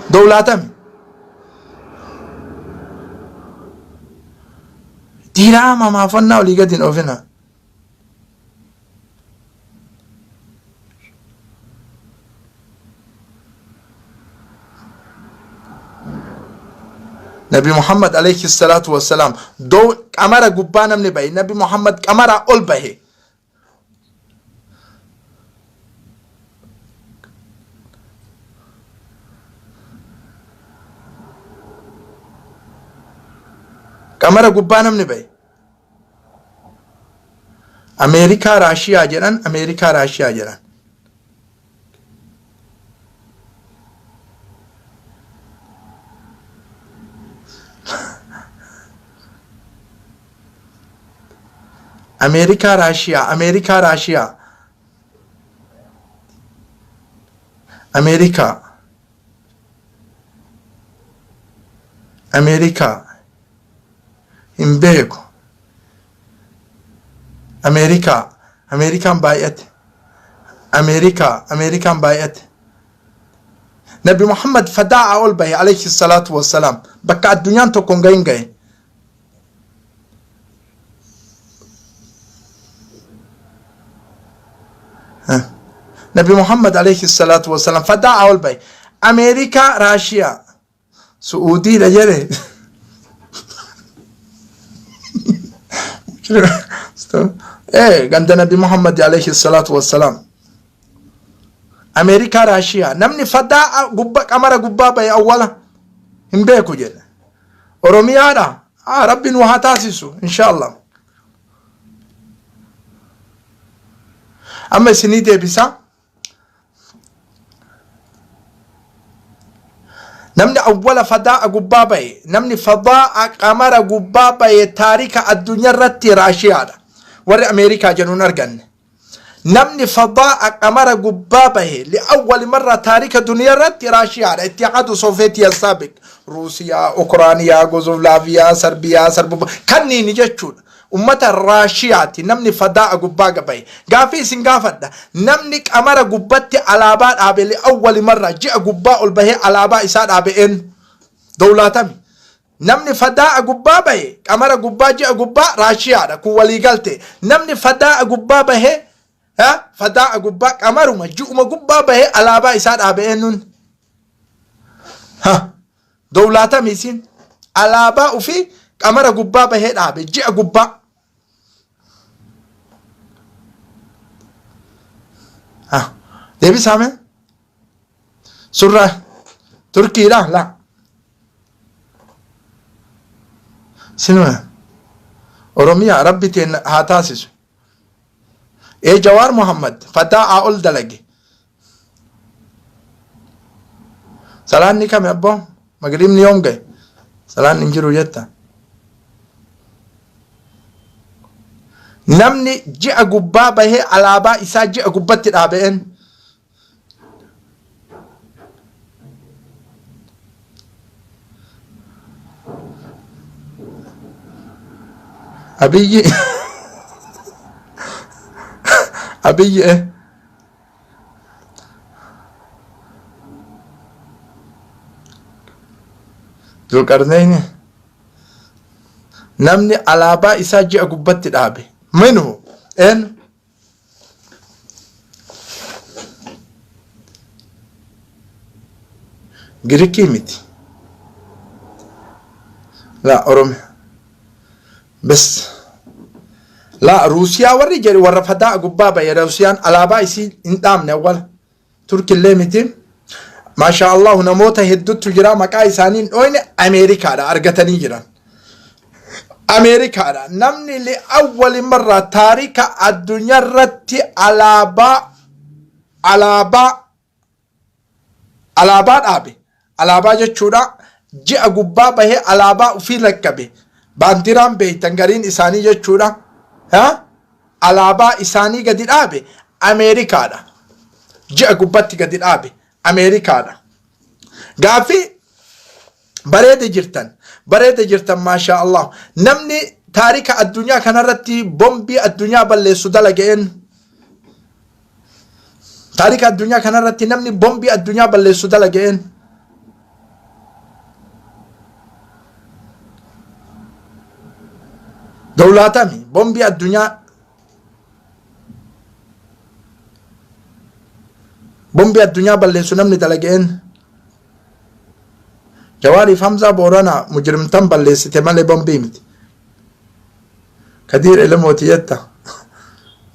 Dowlaatami. Diraama maafannaa olii gadi hin oofina. Nabi Muhammad alayhi salaatu wassalaam qamara gubbaa namni bahe Nabi Muhammad qamaraa ol bahe. Qamara gubbaa namni bahe. Ameerikaa Raashiyaa jedhan Ameerikaa Raashiyaa jedhan. Ameerikaa Raashiyaa Ameerikaa Raashiyaa Ameerikaa Ameerikaa hin beeku. Ameerikaa Ameerikaan baay'ate. Ameerikaa Ameerikaan baay'ate. Nabi Muhammad fadaa'a ol bahe alayhi salaatu wassalaam bakka addunyaan tokko hin gahin gahe. Nabi Muhammad alayhi salaatu wassalaam fadaa'a ol bahe. Ameerikaa Raashiyaa Su'uudiidha jedhe. Ganda Nabi Muhammad alayhi salaatu wassalaam. Ameerikaa Raashiyaa namni fadaa gubba qamara gubbaa bahe awwala hin beeku jedhe. Oromiyaadha. Ah, Rabbi nu haa taasisu inshaallah. Amma isinii deebisaa. Namni awwala fadaa'a gubbaa bahe, namni fadaa'a qamara gubbaa bahe taarika addunyaa irratti Raashiyaadha. Warri Ameerikaa jedhu hin arganne. Namni fadaa'a qamara gubbaa bahe li'awwali marra taarika duniyaa irratti Raashiyaadha. Ittihaadu Soofeetiya Saabiq, Ruusiyaa, Ukraaniyaa, Gozovlaaviyaa, Sarbiyaa, Sarbuba kanniini jechuudha. Ummata Raashiyaati namni fadaa'a gubbaa bahe. Gaaffii isin gaafadha. Namni qamara gubbatti alaabaa dhaabe li'awwali marra ji'a gubbaa ol bahee alaabaa isaa dhaabe eenyu? Dowlaatami. Namni fadaa'a gubbaa bahe qamara gubbaa ji'a gubbaa Raashiyaadha. Kun walii galte. Namni fadaa'a gubbaa bahee fadaa'a gubbaa qamaruma ji'uma gubbaa bahee alaabaa isaa dhaabe eenyuun? Dowlaatami isiin alaabaa ufii qamara gubbaa bahee dhaabe ji'a gubbaa. Deebisaa mee? Surraa Turkiidha laa. Sinuma Oromiyaa rabbi teen haa taasisu. Ee Jawaar Muhammad fadaa'aa ol dalage. Salaanni kami abboo? Magriibni yoom gahe? Salaanni hin jiru jetta. Namni ji'a gubbaa bahee alaabaa isaa ji'a gubbatti dhaabe eenyu? Abiyyi Abiyyi eh. Zulqarneyni namni alaabaa isaa ji'a gubbatti dhaabe minhu eenyu? Girikii miti. Laa Oromiyaa. Bes. Laa Ruusiyaa warri jedhu warra fadaa gubbaa bahe Ruusiyaan alaabaa isii hin dhaabne awwala. Turkillee miti. Maashaa Allahu namoota hedduutu jira maqaa isaanii hin dhooyne Ameerikaadha argatanii jiran. Ameerikaadha. Namni li'awwali marraa taarika addunyaa irratti alaabaa alaabaa alaabaa dhaabe alaabaa jechuudha ji'a gubbaa bahee alaabaa ufii lakkabe baandiraan beeytan gariin isaanii jechuudha ha? Alaabaa isaanii gadi dhaabe Ameerikaadha. Ji'a gubbatti gadi dhaabe Ameerikaadha. Gaaffii bareeda jirtan bareeda jirtan, maashaa Allah. Namni taarika addunyaa kanarratti bombii addunyaa balleessu dalage eenyu? Taarika addunyaa kanarratti namni bombii addunyaa balleessu dalage eenyu? Dawlaatami bombii addunyaa bombii addunyaa balleessu namni dalage eenyu? Jawaariif Hamzaa Booranaa mujrimtan balleessite malee bombii miti. Kadiir Elemooti jetta.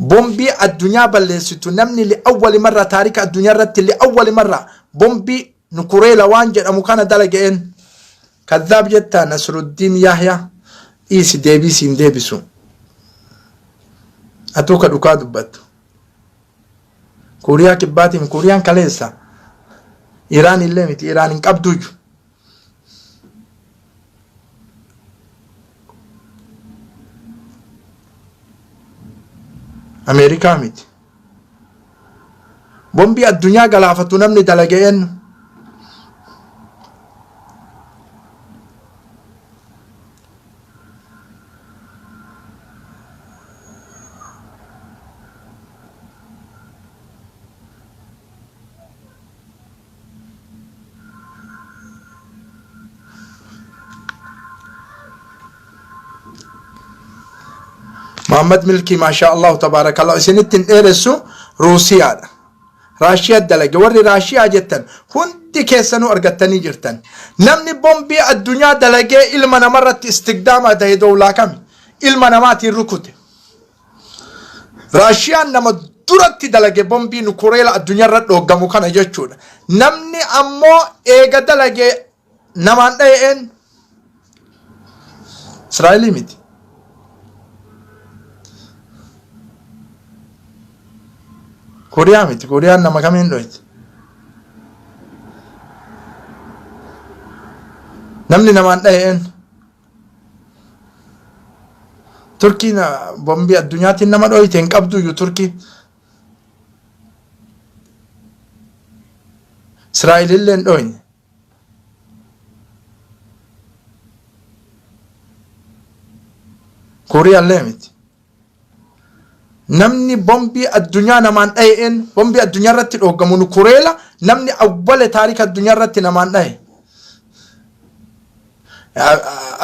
Bombii addunyaa balleessitu namni li'awwali marraa taarika addunyaa irratti li'awwali marraa bombii nukureela waan jedhamu kana dalage eenyu? Kadhaab jettaa Nasruddiin Yahya dhiisi deebii siin deebisu. Atuu ka dhukaa dubbattu. Kuuriyaa kibbaatiin Kuuriyaan kaleessa. Iraan illee miti, Iraan hin qabduuyyu. Ameerikaa miti. Bombii addunyaa galaafatu namni dalage eenyu? Muhammad Milkii, maashaa Allahu tabaarakallah, isinitti hin dheeressu, Ruusiyaadha. Raashiyaa dalage. Warri Raashiyaa jettan hundi keessanuu argattanii jirtan. Namni bombii addunyaa dalagee ilma namarratti istigdaama ta'e dowlaa kami? Ilma namaatiin rukute. Raashiyaan nama duratti dalage bombii nukureela addunyaarra dhooggamu kana jechuudha. Namni ammoo eega dalage namaan dhaye een? Israa'elii miti. Kooriyaa miti. Kooriyaan nama kamiin dhoyte? Namni namaan dhaye een? Turkiin bombii addunyaatiin nama dhoyte hin qabduyyuu Turkii. Israa'elillee hin dhoyne. Kooriyaallee miti. Namni bombii addunyaa namaan dha'een bombii addunyaa irratti dhooggamu nu kureela namni awwale taarika addunyaa irratti namaan dhahe.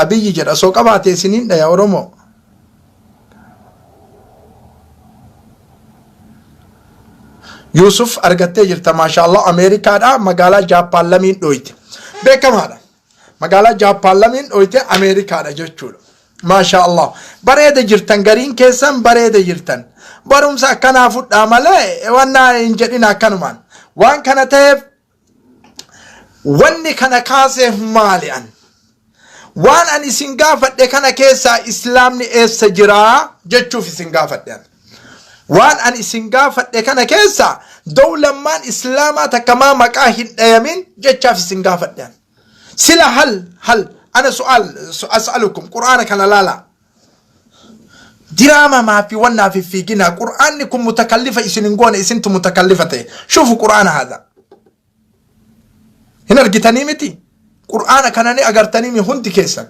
Abiyyi jedha osoo qabaate isiniin dhaya Oromoo. Yuusuf argattee jirta, maashaallah. Ameerikaadha, magaalaa Jaappaan lamiin dhoyte. Beekamaadha. Magaalaa Jaappaan lamiin dhoyte Ameerikaadha jechuudha. Maashaallah. Bareeda jirtan, gariin keessan bareeda jirtan. Barumsa akkanaa fudhaa malee wannaa hin jedhin akkanumaan. Waan kana ta'eef wanni kana kaaseef maali an? Waan an isin gaafadhe kana keessaa islaamni eessa jiraa jechuuf isin gaafadhe an. Waan an isin gaafadhe kana keessaa dowlammaan islaamaa takka maa maqaa hin dhayamin jechaaf isin gaafadhe an. Sila hal ana su'aal as'alukum, qur'aana kana laalaa. Diraama maafi wannaa fi fiiginaa, qur'aanni kun mutakallifa isin hin goone, isintu mutakallifa ta'e. Shuufu qur'aana haadha. Hin argitanii miti? Qur'aana kana ni agartanii mi hundi keessan?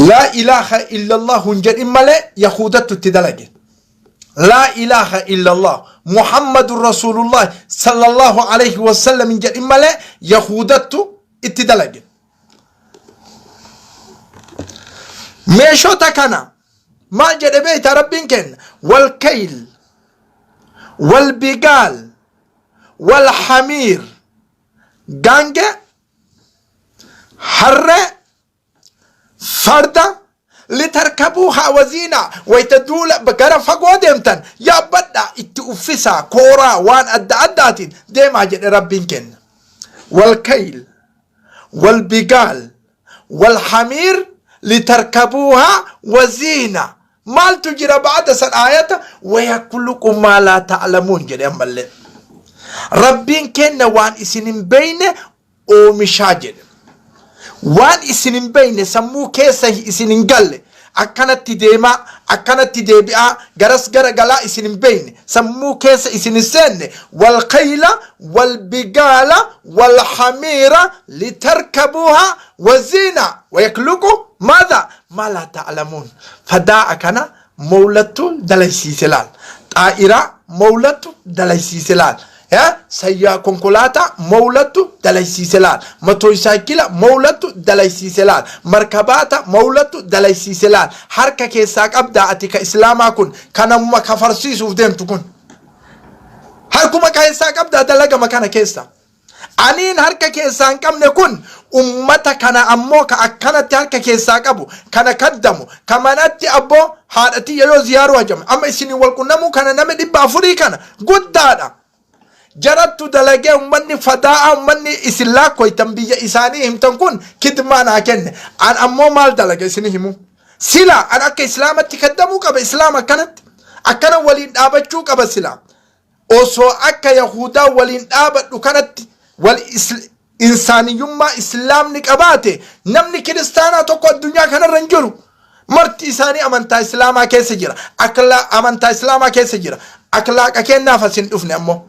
Laa ilaaha illallah hin jedhin malee yahuudattu itti dalage. Laa ilaaha illallah Muhammadun Rasuulullah sallallahu alayhi wasallam hin jedhin malee yahuudattu itti dalage. Meeshota kana maal jedhe beektaa Rabbiin kenna? Walkayl, walbigaal, walhamiir, gaange, harree, farda, litarkabuuhaa waziinaa, wayta duula gara fagoo deemtan yaabbadhaa, itti uffisaa, kooraa waan adda addaatiin deemaa jedhe Rabbiin kenna. Walkayl, walbigaal, Walhamiir litarkabuuhaa waziina. Maaltu jira ba'ada san aayata? Wayakluqu maa laa ta'lamuun jedhe ammallee. Rabbiin kenna waan isin hin beeyne oomishaa jedhe. Waan isin hin beeyne, sammuu keessa isin hin galle, akkanatti deemaa, akkanatti deebi'aa, garas gara galaa isin hin beeyne, sammuu keessa isin hin seenne. Walkhayla walbigaala walhamiira litarkabuuhaa waziina wayakluqu maadha maa laa ta'lamuun. Fadaa'a kana mowlattu dalaysiise laal. Xaa'iraa mowlattu dalaysiise laal. Sayyaa konkolaataa mowlattu dalaysiise laal. Motorsaayikila mowlattu dalaysiise laal. Markabaata mowlattu dalaysiise laal. Harka keessaa qabdaa ati ka islaamaa kun kanamuma kafarsiisuuf deemtu kun. Harkuma keessaa qabdaa dalagama kana keessa. Aniin harka keessaa hin qabne kun ummata kana ammoo ka akkanatti harka keessaa qabu kana kaddamu ka manatti abboo haadha tiyya yoo ziyaaruu hajame amma isiniin wal qunnamuu kana nami 400 kana guddaadha. Jarattu dalagee ummanni fadaa'a, ummanni isin laakkoytan biyya isaanii himtan kun kidmaa naa kenne. An ammoo maal dalaga isini himu. Sila an akka islaamatti kaddamuu qaba, islaama akkanatti akkana waliin dhaabachuu qaba. Sila osoo akka yahudaa waliin dhaabadhu kanatti wal insaaniyyummaa islaamni qabaate, namni kiristaanaa tokko addunyaa kanarra hin jiru. Marti isaanii amantaa islaamaa keessa jira. Akla amantaa islaamaa keessa jira. Aklaaqa kennaaf as hin dhufne, ammoo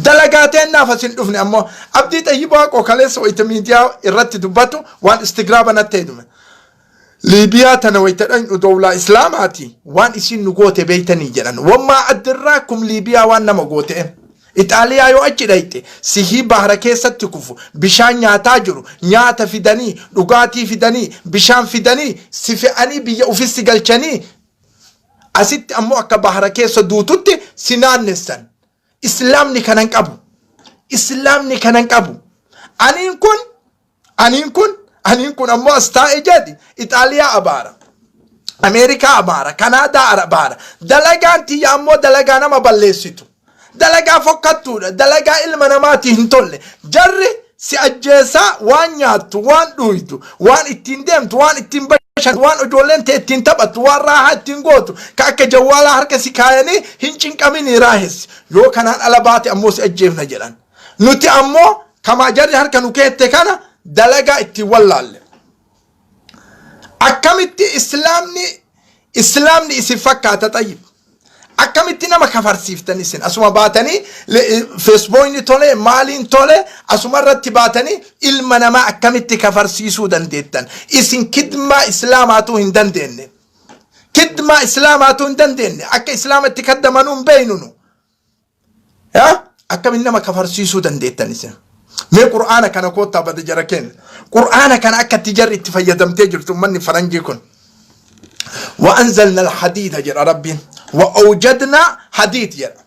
dalagaa teennaaf as hin dhufne. Ammoo Abdii Xayyibaa Waaqoo kaleessa wayita miidiyaa irratti dubbatu waan istigraaba natti hedume. Liibiyaa tana wayita dhaqnu dowlaa islaamaati, waan isin nu goote beeytanii jedhan. Wammaa addirraakum Liibiyaa waan nama goote. Ixaaliyaa yoo achi dhayxe sihii bahara keessatti kufu, bishaan nyaataa jiru, nyaata fidanii, dhugaatii fidanii, bishaan fidanii, si fe'anii biyya ufissi galchanii, asitti ammoo akka bahara keessa duututti si naannessan. Islaamni kanan qabu. Islaamni kanan qabu. Aniin kun ammoo as taa'e jedhi Ixaaliyaa abaara. Ameerikaa abaara. Kanaadaa abaara. Dalagaan tiyya ammoo dalagaa nama balleessitu. Dalagaa fokkattuudha. Dalagaa ilma namaati hin tolle. Jarri si ajjeesaa waan nyaattu, waan dhuydu, waan ittiin deemtu, waan ittiin bashannantu, waan ijoolleen tee ittiin taphattu, waan raahaa ittiin gootu, ka akka jawwaalaa harka si kaayanii hin cinqaminii raahessi. Yoo kanaan ala baate ammoo si ajjeefna jedhan. Nuti ammoo kamaa jarri harka nu keette kana dalagaa ittiin wallaalle. Akkamitti islaamni isin fakkaata xayyib? Akkamitti nama kafarsiiftan isin asuma baatanii? Feesbuukni tole, maaliin tole, asuma irratti baatanii ilma namaa akkamitti kafarsiisuu dandeettan? Isin kidmaa islaamaatuu hin dandeenye. Kidmaa islaamaatuu hin dandeenye. Akka islaamatti kaddamanuu hin beeynu nu. Yaa akkamiin nama kafarsiisuu dandeettan isin? Mee qur'aana kana koottaa bada jara keenya. Qur'aana kana akka itti jarri itti fayyadamtee jirtu ummanni faranjii kun. وأنزلنا الحديد jedha Rabbiin. وأوجدنا حديد jedha.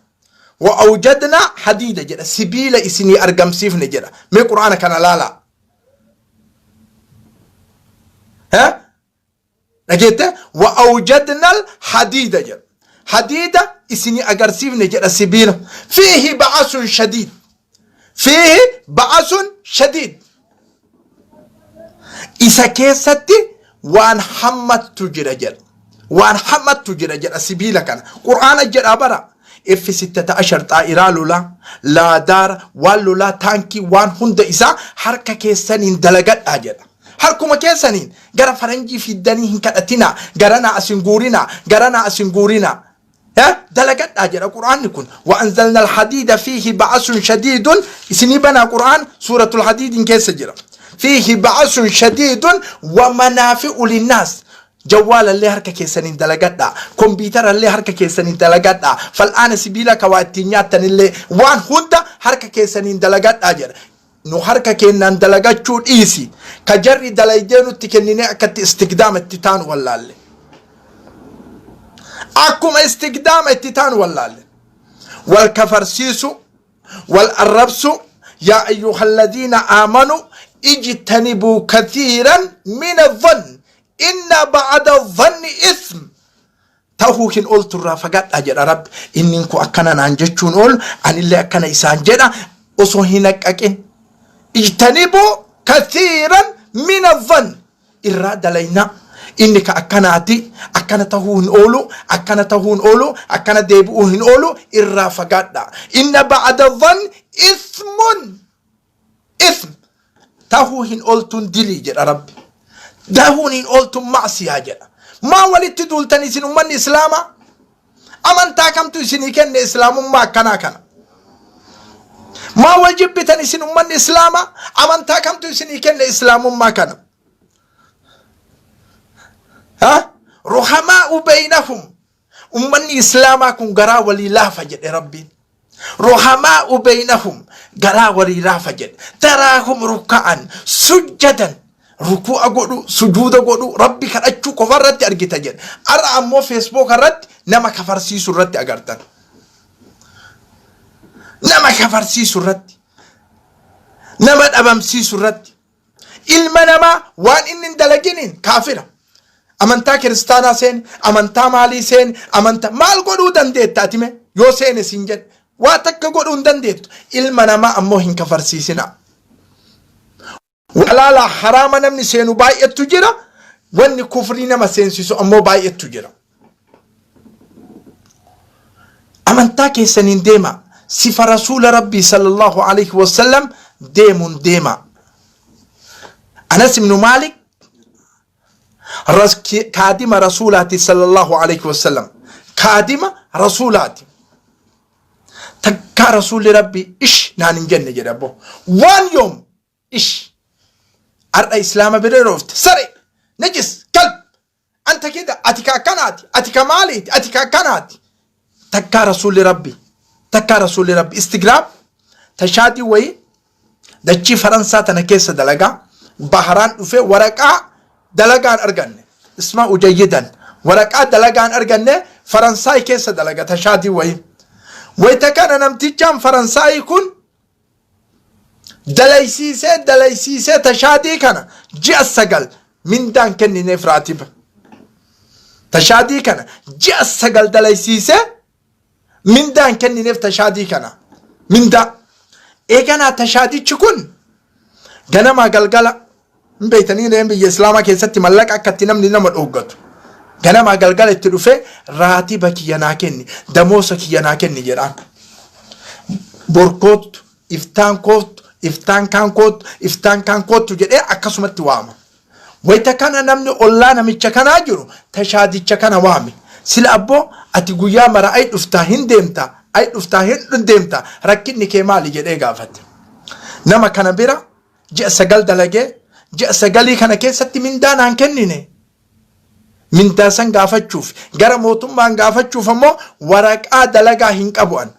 وأوجدنا حديد jedha. Sibiila isinii argamsiifne jedha. Mee qur'aana kana laalaa. Ha? Dhageette? وأوجدنا الحديد jedha. Hadiida isinii agarsiifne jedha, sibiila. فيه بأس شديد. فيه بأس شديد. Isa keessatti waan hammattu jira jedha. Waan hammattu jira jedha sibiila kana. Qur'aana jedha bara. F 16 xaa'iraa lolaa, laadaara, waan lolaa, taankii, waan hunda isaa harka keessaniin dalagadhaa jedha. Harkuma keessaniin gara faranjii fiddanii hin kadhatinaa, garanaa asin guurinaa, garanaa asin guurinaa. Dalagadhaa jedha qur'aanni kun. وأنزلنا الحديد فيه بأس شديد isinii banaa, qur'aan suuratul hadiidin keessa jira. فيه بأس شديد ومنافع للناس. Jawwaalallee harka keessaniin dalagadhaa, kompiitarallee harka keessaniin dalagadhaa, fal'aana sibiila ka waa ittiin nyaattanillee, waan hunda harka keessaniin dalagadhaa jedha. Nu harka keenyaan dalagachuu dhiisi, ka jarri dalaydee nutti kenninee akkatti istigdaama itti taanu wallaalle. Akkuma istigdaama itti taanu wallaalle. Wal kafarsiisu, wal arrabsu. يا أيها الذين آمنوا اجتنبوا كثيرا من الظن إن بعض الظن إثم. Tahuu hin ooltu irraa fagaadhaa jedha Rabbi. Inni kun akkana naan jechuun oolu, anillee akkana isaan jedha osoo hin haqqaqin. اجتنبوا كثيرا من الظن. Irraa dalaynaa. Inni ka akkanaati, akkana tahuu hin oolu, akkana tahuu hin oolu, akkana deebi'uu hin oolu, irraa fagaadhaa. Inna ba'da dhann ismun. Ism tahuu hin ooltuun dilii jedha Rabbi. Tahuun hin ooltuun ma'siyaa jedha. Maa walitti duultan isin ummanni Islaamaa? Amantaa kamtu isinii kenne Islaamummaa akkanaa kana? Maa wal jibbitan isin ummanni Islaamaa? Amantaa kamtu isinii kenne Islaamummaa kana? Ha? Ruhamaa'u beeynahum. Ummanni Islaamaa kun garaa walii laafa jedhe Rabbiin. Ruhamaa'u beeynahum garaa walii laafa jedhe. Taraahum rukka'an sujjadan ruku'a godhu sujuuda godhu Rabbi kadhachuu qofa irratti argita jedhe. Har'a ammoo Facebook irratti nama kafarsiisu irratti agartan. Nama kafarsiisu irratti. Nama dhabamsiisu irratti. Ilma namaa waan inni hin dalaginiin kaafira. Amantaa kiristaanaa seeni, amantaa maalii seeni, amantaa maal godhuu dandeetta ati mee yoo seene siin jedhe waa takka godhuu hin dandeettu. Ilma namaa ammoo hin kafarsiisinaa. Halaalaa haraama namni seenu baay'attu jira. Wanni kufrii nama seensisu ammoo baay'attu jira. Amantaa keessaniin deema. Sifa rasuula Rabbii sallallahu alaihi wasallam deemuun deema. Anas ibnu Maalik kaadima rasuulaati sallallahu alaihi wasallam. Kaadima rasuulaati. Takkaa rasuulli Rabbii ish naan hin jenne jedhe abbo. Waan yoom ish. Har'a islaama bira dhoofte sare najis kalb Anta kida ati ka akkanaati ati ka maaliiti ati ka akkanaati. Takkaa rasuulli rabbi takkaa rasuulli rabbi istigraam tashaadii wayii dachii faransaa tana keessa dalagaa baharaan dhufee waraqaa dalagaan arganne ismaa ujayyidan waraqaa dalagaan arganne faransaay keessa dalaga tashaadii wayii wayita kana namtichaan faransaayii kun dalaysiisee dalaysiisee tashaadii kana ji'a 9 mindaan kennineef raatiba. Tashaadii kana ji'a 9 dalaysiisee mindaan kennineef tashaadii kana mindaa. Eeganaa tashaadichi kun ganamaa galgala hin beektanii re'een biyya islaamaa keessatti mallaqa akka itti namni nama dhooggatu. Ganamaa galgala itti dhufee raatiba kiyya naa kenni damoosa kiyya naa kenni jedhaan. Bor koottu iftaan koottu iftaan kaan koottu iftaan kaan koottu jedhee akkasumatti waama. Wayita kana namni ollaa namicha kanaa jiru tashaadicha kana waame. Sila abboo ati guyyaa mara ay dhuftaa hin deemta ay dhuftaa hin deemta rakkinni kee maali jedhee gaafate. Nama kana bira ji'a 9 dalagee ji'a sagalii kana keessatti mindaa naan kennine. Mindaa san gaafachuuf gara mootummaan gaafachuuf ammoo waraqaa dalagaa hin qabu an.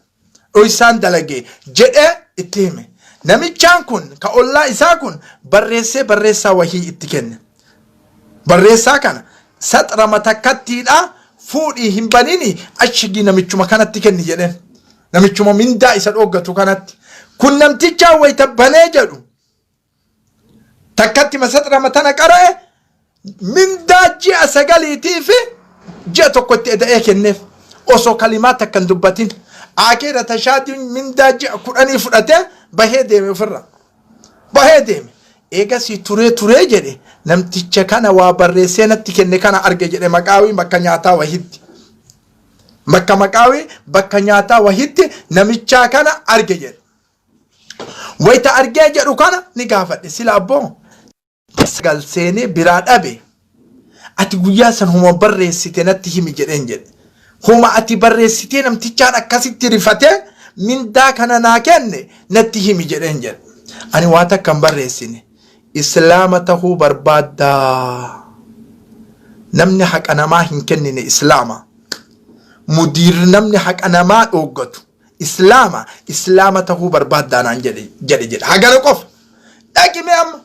Dhoysaan dalagee jedhee itti hime. Namichaan kun ka ollaa isaa kun barreessee barreessaa wahii itti kenne. Barreessaa kana saxra matakkattiidha fuudhii hin banini ashigii namichuma kanatti kenni jedheen. Namichuma mindaa isa dhooggatu kanatti. Kun namtichaa wayita banee jedhu takkatti masaxrama tana qara'e mindaa ji'a sagaliitii fi ji'a tokko itti eda'ee kenneef osoo kalimaa takka hin dubbatin. Aakeera tashaadiin mindaa ji'a 10 fudhatee bahee deeme ofirra. Bahee deeme. Eegasii turee turee jedhe namticha kana waa barreessee natti kenne kana arge jedhe maqaawii bakka nyaataa wahitti. Bakka maqaawii bakka nyaataa wahitti namichaa kana arge jedhe. Wayita argee jedhu kana ni gaafadhe sila abboo 9 seenee biraa dhabe ati guyyaa san homa barreessite natti himi jedheen jedhe. Homa ati barreessitee namtichaan akkasitti rifatee mindaa kana naa kenne natti himi jedheen jedhe. Ani waa takka hin barreessine. Islaama tahuu barbaaddaa? Namni haqa namaa hin kennine Islaama. Mudiirri namni haqa namaa dhooggatu Islaama. Islaama tahuu barbaaddaa naan jedhe jedhe jedhe. Hagana qofa. Dhaqi mee amma.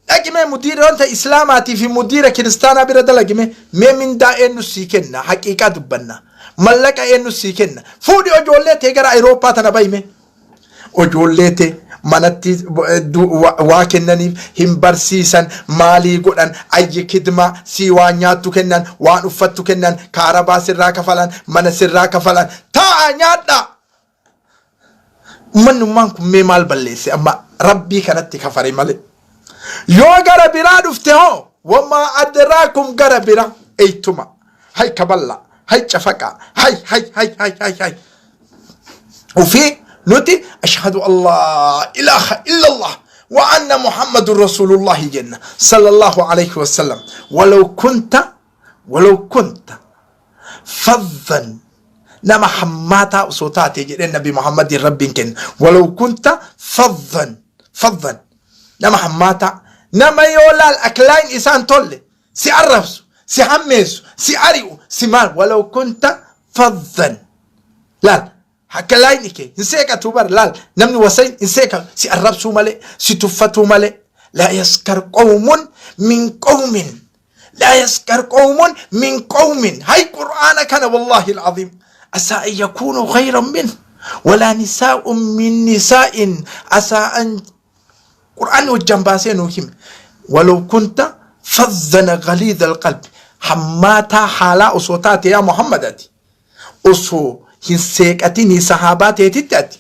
Dhaqi mee mudiirota Islaamaatii fi mudiira kiristaanaa bira dalagi mee. Mee mindaa eenyu sii kenna? Haqiiqaa dubbanna. Mallaqa eenyu sii kenna? Fuudhi ijoollee tee gara Awurooppaa tana bahi mee. Ijoollee tee manatti waa kennaniif hin barsiisan maalii godhan ayyi kidmaa sii waan nyaattu kennan waan uffattu kennan kaarabaa sirraa kafalan mana sirraa kafalan taa'a nyaadhaa. Ummannummaan kun mee maal balleesse amma rabbii kanatti kafare malee. Yoo gara biraa dhufte hoo Wamaa adraakum gara bira eytuma hay kaballa hay cafaqa hay hay hay hay hay hay ufii nuti ashhadu an laa ilaaha illallah wa anna muhammadun rasuulullahi jenna sallallahu alayhi wasallam. Walaw kunta, walaw kunta faddan, nama hammaataa osoo taate jedheen Nabi Muhammadiin Rabbiin kenna. Walaw kunta faddan, faddan, nama hammaataa, nama yoo laal aklaayin isaan tolle si arrabsu, si hammeessu, si ari'u, si maal. Walaw kunta faddan, laal aklaayini kee hin seeqatu bar. Laal, namni wasayin hin seeqatu, si arrabsuu malee, si tuffatuu malee. Laa yaskar qawmun min qawmin, laa yaskar qawmun min qawmin. Hay, qur'aana kana, wallahi alazim, asaa an yakuunu khayran min walaa nisaa'un min nisaa'in asaa an. Qur'aanni hojjaan baasee nuu hime. Walaw kunta fazzana galiidha alqalbi, hammaataa haalaa osoo taate yaa Muhammad, ati osoo hin seeqatinii sahaabaa teetitti, ati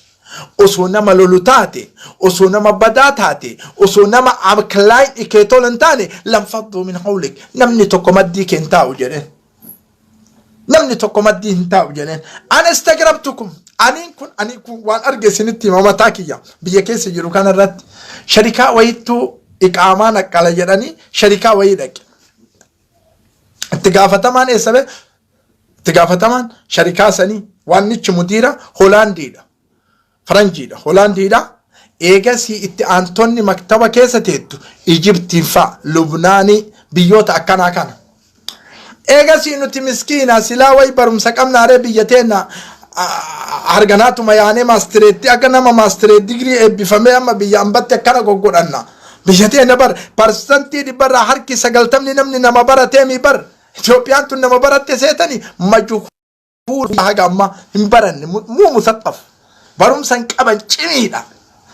osoo nama lolu taate, osoo nama badaa taate, osoo nama aklaayin kee tola hin taane, lanfadduu min hawlik, namni tokko maddii kee hin taa'u jedheen. Namni tokko maddii hin taa'u jedheen. Ana istagrabtukum, aniin kun waan arge isinitti hima. Mataa kiyya biyya keessa jiru kanarratti sharikaa wayittuu iqaamaa naqqala jedhanii sharikaa wayii dhaqe. Itti gaafatamaan eessa bee? Itti gaafatamaan sharikaa sanii waannichi mudiira Hoolaandiidha. Faranjiidha. Hoolaandiidha. Eegasii itti aantonni maktaba keessa teettu Ijiptiin fa'a, Lubnaanii, biyyoota akkanaa kana. Eegasii nuti miskiina silaa wayi barumsa qabnaaree biyya teenna harganaatuma yaanee maastireetti akka nama maastireet digirii eebbifamee amma biyya ambatti akkana goggodhanna. Biyya teenna bar 100% harki 90ni namni nama barateemi bar. Itoophiyaan tun nama baratte seetani? Majuhuul, haga ammaa hin baranne, muu musaqqaf, barumsa hin qaban, cimiidha.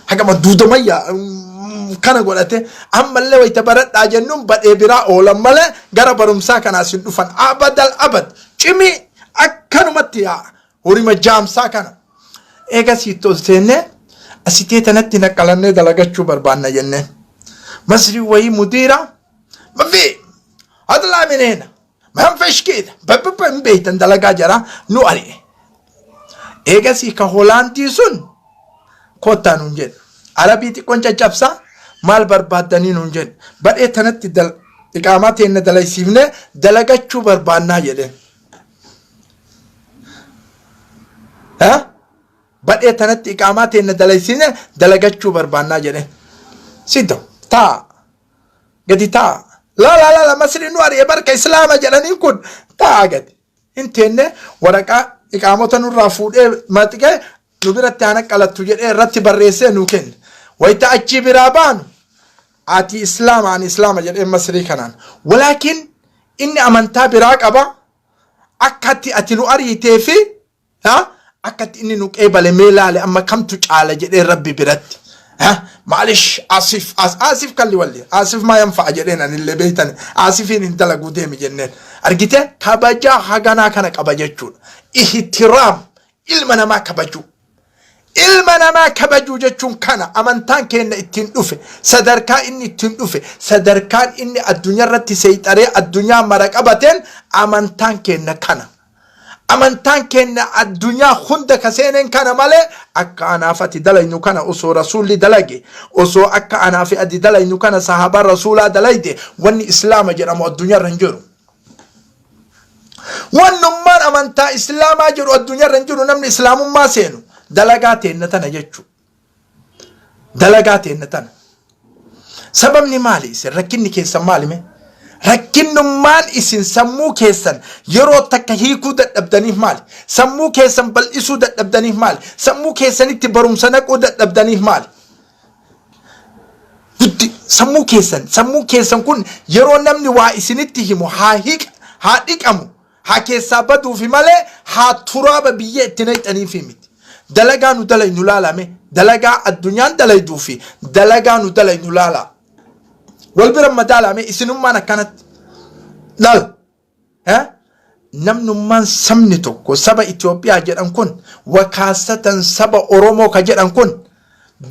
Hagama duudamayya kana godhate ammallee wayita baradhaa jennuun badhee biraa oolan malee gara barumsaa kanaas hin dhufan. Abadal abad cimii akkanumatti yaa'a horima jaamsaa kana. Eegasii itti ol seennee asitee tanatti naqqalannee dalagachuu barbaanna jenneen. Masrii wayii mudiira mafi adlaa mineena manfesh keeda babbabba hin beektan dalagaa jara nu ari'e. Eegasii ka Hoolaandii sun kottaa nuun jedhe. Arabii xiqqoon caccabsaa maal barbaaddanii nuun jedhe. Badhee tanatti iqaamaa teenna dalaysiifnee dalagachuu barbaannaa jedheen. Badhee tanatti iqaamaa teenna dalaysiifnee dalagachuu barbaannaa jedheen. Siddo taa gadi taa. Laa laa laa, Masrii nu ari'e barka Islaama jedhaniin kun taa gadi. Hin teenne, waraqaa iqaamota nurraa fuudhee maxxqee nu biratti haa naqqalattu jedhee irratti barreessee nu kenne. Wayita achii biraa baanu, ati Islaama, ani Islaama jedhee Masrii kanaan. Walaakin inni amantaa biraa qaba. Akkatti ati nu ariitee fi akkatti inni nu qeebale mee laale, amma kamtu caala jedhee Rabbi biratti. Maalish, asif asif kalli walli asif maa yanfa'a jedheen anillee beeytani asifiin hin dalaguu deemi jenneen. Argite, kabajaa haganaa kana qaba jechuudha. Ihtiraam, ilma namaa kabajuu. Ilma namaa kabajuu jechuun kana. Amantaan keenya ittiin dhufe, sadarkaa inni ittiin dhufe, sadarkaan inni addunyaa irratti seexaree addunyaa mara qabateen amantaan keenya kana. Amantaan keenya addunyaa hunda ka seeneen kana malee akka anaaf ati dalaynu kana osoo rasuulli dalage, osoo akka anaaf ati dalaynu kana sahaabaan rasuulaa dalayde, wanni Islaama jedhamu addunyaarra hin jiru. Wannummaan amantaa Islaamaa jedhu addunyaarra hin jiru. Namni Islaamummaa seenu dalagaa teenna tana jechuudha. Dalagaa teenna tana. Sababni maali isin rakkinni keessan maali mee? Rakkinnummaan isin sammuu keessan yeroo takka hiikuu dadhabdaniif maali? Sammuu keessan bal'isuu dadhabdaniif maali? Sammuu keessanitti barumsa naquu dadhabdaniif maali? Guddi sammuu keessan kun yeroo namni waa isinitti himu haa hiiqa, haa dhiqamu, haa keessaa baduufi malee haa turaaba biyya itti naqxaniifi miti. Dalagaa nu dalaynu laalame, dalagaa addunyaan dalayduu fi dalagaa nu dalaynu laalaa. Wal bira madaalame isinummaan akkanatti. Laal. Namnummaan sabni tokko saba Itoophiyaa jedhan kun, wakaasatan saba Oromoo ka jedhan kun,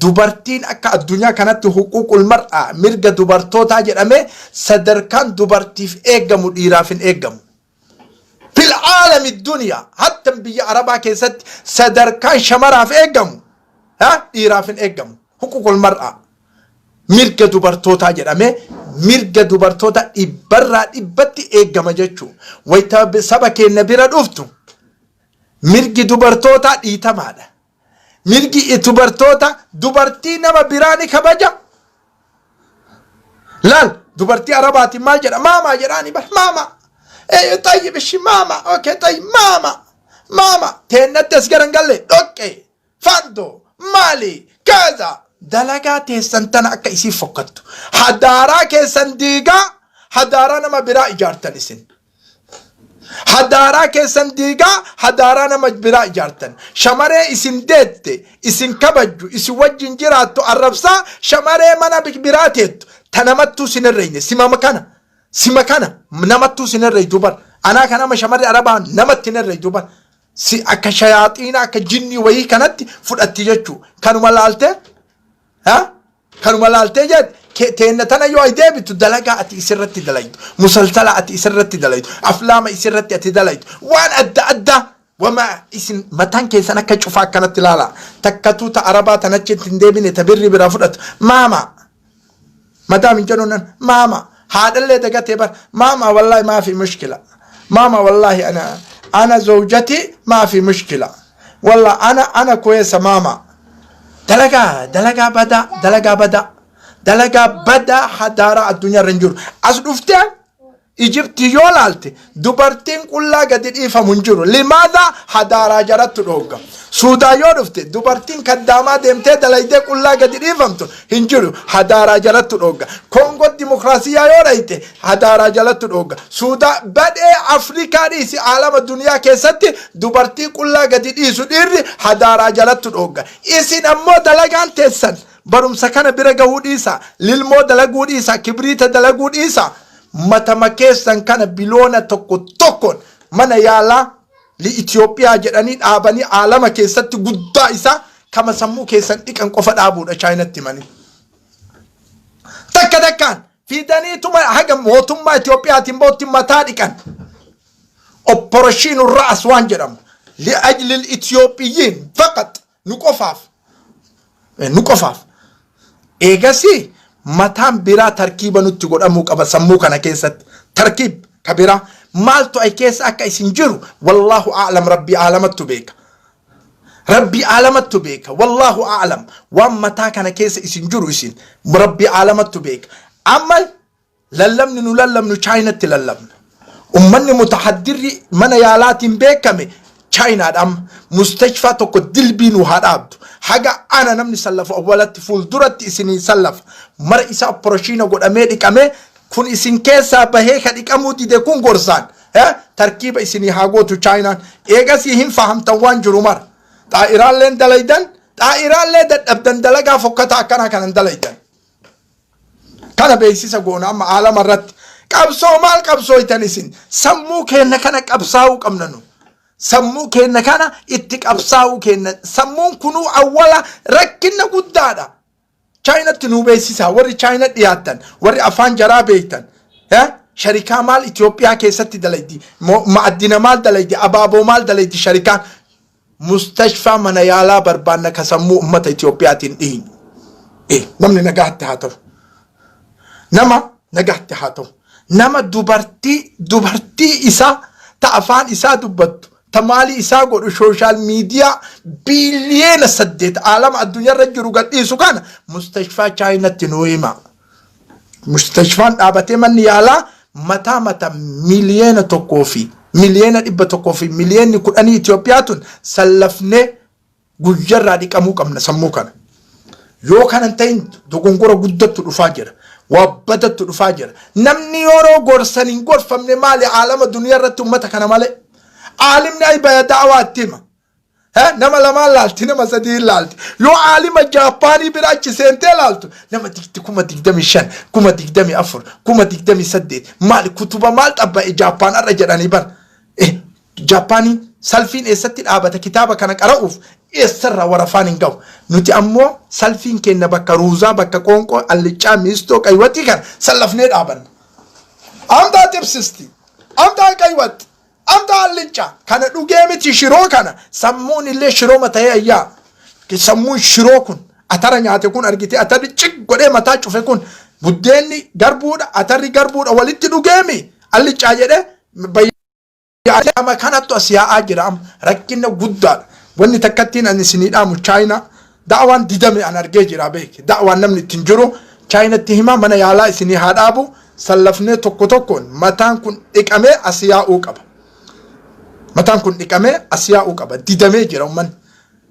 Dubartiin akka addunyaa kanatti huquuqul mar'aa, mirga dubartootaa jedhamee sadarkaan dubartiif eegamu dhiiraaf hin eegamu. Fil aalami duniyaa hatta biyya Arabaa keessatti sadarkaan shamaraaf eegamu dhiiraaf hin eegamu. Huquuqul mar'aa, mirga dubartootaa jedhamee mirga dubartoota dhibbarraa dhibbatti eegama jechuudha. Wayita saba keenya bira dhuftu mirgi dubartootaa dhiitamaadha. Mirgi dubartoota, dubartii nama biraa ni kabaja. Laal, dubartii Arabaatiin maal jedha? Maamaa jedhaani bar, maamaa. Xayyib ishi maamaa, okay, xayyib maamaa maamaa. Teennatti as garan galle dhoqqee fandoo maali kaza dalagaa teessan tana akka isii fokkattu. Hadaaraa keessan diigaa, hadaaraa nama biraa ijaartan isin. Hadaaraa keessan diigaa, hadaaraa nama biraa ijaartan. Shamaree isin deette, isin kabajju, isin wajjin jiraattu arrabsaa, shamaree mana biraa teettu ta namattuu sin herreeyne. Sima kana, sima kana namattuu sin herreeytu bar. Anaa kanama shamarri Arabaa namatti hin herreeytu bar. Si akka shayaaxiina, akka jinnii wayii kanatti fudhatti jechuu. Kanuma laaltee ha? Kanuma laaltee jedhe teenna tana yoo ay deebitu, dalagaa ati isirratti dalaytu, musalsala ati isirratti dalaytu, aflaama isirratti ati dalaytu, waan adda addaa wama isin mataan keessan akka cufaa akkanatti ilaala. Takkatuu ta Arabaa tan achitti hin deebine, ta birri biraa fudhatu, maama madaam hin jedhu nan maama, haadhallee dagatee bar. Maama, wallahi maafi mushkila maama, wallahi ana zawjati maafi mushkila, walla ana kuweessa maama. Dalagaa, dalagaa badaa, dalagaa badaa, dalagaa badaa hadaaraa addunyaa irra hin jiru. As dhuftee Ijiptii yoo laalte, dubartiin qullaa gadi dhiifamu hin jiru. Limaadha? Hadaaraa jarattu dhoogga. Suudaan yoo dhufte, dubartiin kaddaamaa deemtee dalaydee qullaa gadi dhiifamtu hin jiru. Hadaaraa jarattu dhoogga. Koongoo Dimokiraasiyyaa yoo dhayte, hadaaraa jalattu dhoogga. Suudaa badhee Afrikaa dhiisi, aalama duniyaa keessatti dubartii qullaa gadi dhiisu dhiirri hadaaraa jalattu dhoogga. Isin ammoo dalagaan teessan barumsa kana bira gahuu dhiisa, lilmoo dalaguu dhiisa, kibriita dalaguu dhiisa. Matama keessan kana biloona tokko tokkoon mana yaalaa li Itoophiyaa jedhanii dhaabanii aalama keessatti guddaa isaa kama sammuu keessan dhiqan qofa dhaabuudha Chaayinatti himanii. Takka takkaan fidaniituma haga mootummaa Itoophiyaatiin bootti mataa dhiqan. Opporoshiinu ra'as waan jedhamu. Li'ajlil Itoophiyiin faqat, nu qofaaf. Nu qofaaf. Eegasii mataan biraa tarkiiba nutti godhamuu qaba sammuu kana keessatti. Tarkiib ka biraa maaltu ay keessa akka isin jiru wallaahu a'lam, rabbii aalamattu beeka. Rabbii aalamattu beeka. Wallaahu a'lam, waan mataa kana keessa isin jiru isin rabbii aalamattu beeka. Amma lallabni nu lallabnu Chaayinatti lallabna. Ummanni mutahaddirri mana yaalaatiin beekame Chaayinaadha amma. Mustashfaa tokko dilbii nu haa dhaabdu. Haga ana namni sallafu awwalatti fuulduratti isinii sallafa. Mara isaa opereeshiina godhamee dhiqamee kun isin keessaa bahee ka dhiqamuu dide kun gorsaan. Tarkiiba isinii haa gootu Chaayinaan. Eegasii hin fahamtan waan jiru mara. Xaa'iraalleen dalaydan, xaa'iraallee dadhabdan, dalagaa fokkataa akkanaa kanan dalaydan. Kana beeksisa goona amma aalama irratti. Qabsoo maal qabsooytan isin? Sammuu keenna kana qabsaa'uu qabna nu. Sammuu keenna kana itti qabsaa'uu keenna. Sammuun kunuu awwala rakkinna guddaadha. Chaayinatti nuu beeksisaa, warri Chaayina dhiyaattan, warri afaan jaraa beektan. Sharikaa maal Itoophiyaa keessatti dalaydi? Ma'addina maal dalaydi? Abaaboo maal dalaydi sharikaan? Mustashfaa, mana yaalaa barbaanna ka sammuu ummata Itoophiyaatiin dhihin. Namni nagaatti haa ta'u. Nama nagaatti haa ta'u. Nama dubartii isaa ta afaan isaa dubbattu, ta maalii isaa godhu, social media 8 biliyeena aalama addunyaarra jiru gadhiisu kana mustashfaa Chaayinatti nuu hima. Mustashfaan dhaabatee manni yaalaa mataa mata 1,100,000,010 Itoophiyaa tun sallafnee guyyarraa dhiqamuu qabna sammuu kana. Yoo kana hin ta'in dogongora guddattu dhufaa jira. Waa badattu dhufaa jira. Namni yeroo gorsan hin gorfamne maali aalama duniyaa irratti uummata kana malee? Aalimni ay baya da'awaa itti hima. Nama lamaan laalti, nama sadii laalti. Yoo aalima Jaappaanii bira achi seentee laaltu, nama 25,000, 24,000, 28,000, maali kutuba maal xabba'e Jaappaan har'a jedhanii bar. Jaappaaniin salfiin eessatti dhaabata kitaaba kana qara'uuf? Eessarraa warafaan hin gahu. Nuti ammoo salfiin keenna bakka ruuzaa, bakka qoonqoo, alliccaa, miistoo, qaywaxii kana sallafnee dhaabanna. Amtaa xibsisti, amtaa qaywaxi, amtaa allicca kana dhugee miti shiroo kana sammuun illee shirooma ta'ee ayyaa. Sammuun shiroo kun atara nyaate kun argitee atarri cig godhee mataa cufe kun buddeenni garbuudha atarri garbuudha walitti dhugeemi alliccaa jedhee Amma kanattu as yaa'aa jira amma rakkina guddaadha. Wanni takkattiin ani isinii dhaamu Chaayinaa da'awaan didame an argee jira beeki. Da'awaan namni ittiin jiru Chaayinatti himaa mana yaalaa isinii haa dhaabu sallafnee tokko tokkoon mataan kun dhiqamee as yaa'uu qaba. Mataan kun dhiqamee as yaa'uu qaba. Didamee jira uummanni.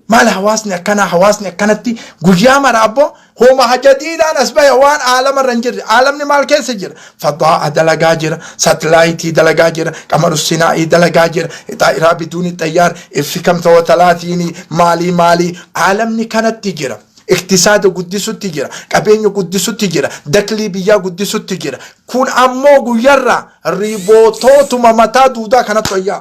Maal hawaasni akkanaa hawaasni akkanatti guyyaa mara abbo hooma hajadiidhaan as baya waan aalamarra hin jirre aalamni maal keessa jira fadaa'a dalagaa jira satilaayitii dalagaa jira qamaru sinaa'ii dalagaa jira xaa'iraa biduuni xayyaar iffi kamta watalaatiini maalii maalii aalamni kanatti jira iktisaada guddisutti jira qabeenya guddisutti jira daklii biyyaa guddisutti jira kun ammoo guyyarraa riibootootuma mataa duudaa kanatti wayyaa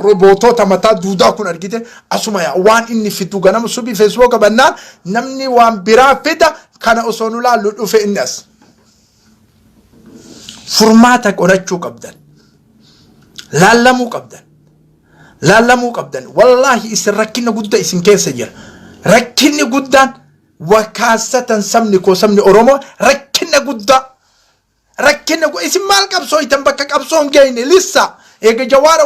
Robootota mataa duudaa kun argite asuma yaa waan inni fidu ganama subii feesbuuka bannaan namni waan biraa fida kana osoo nu laallu dhufe inni as. Furmaata godhachuu qabdan. Laallamuu qabdan. Laallamuu qabdan. Wallaahi isin rakkina guddaa isin keessa jira. Rakkinni guddaan wakaasatan sabni koo sabni Oromoo rakkina guddaa. Rakkina isin maal qabsooytan bakka qabsoo hin geeyne lissa eega jawaara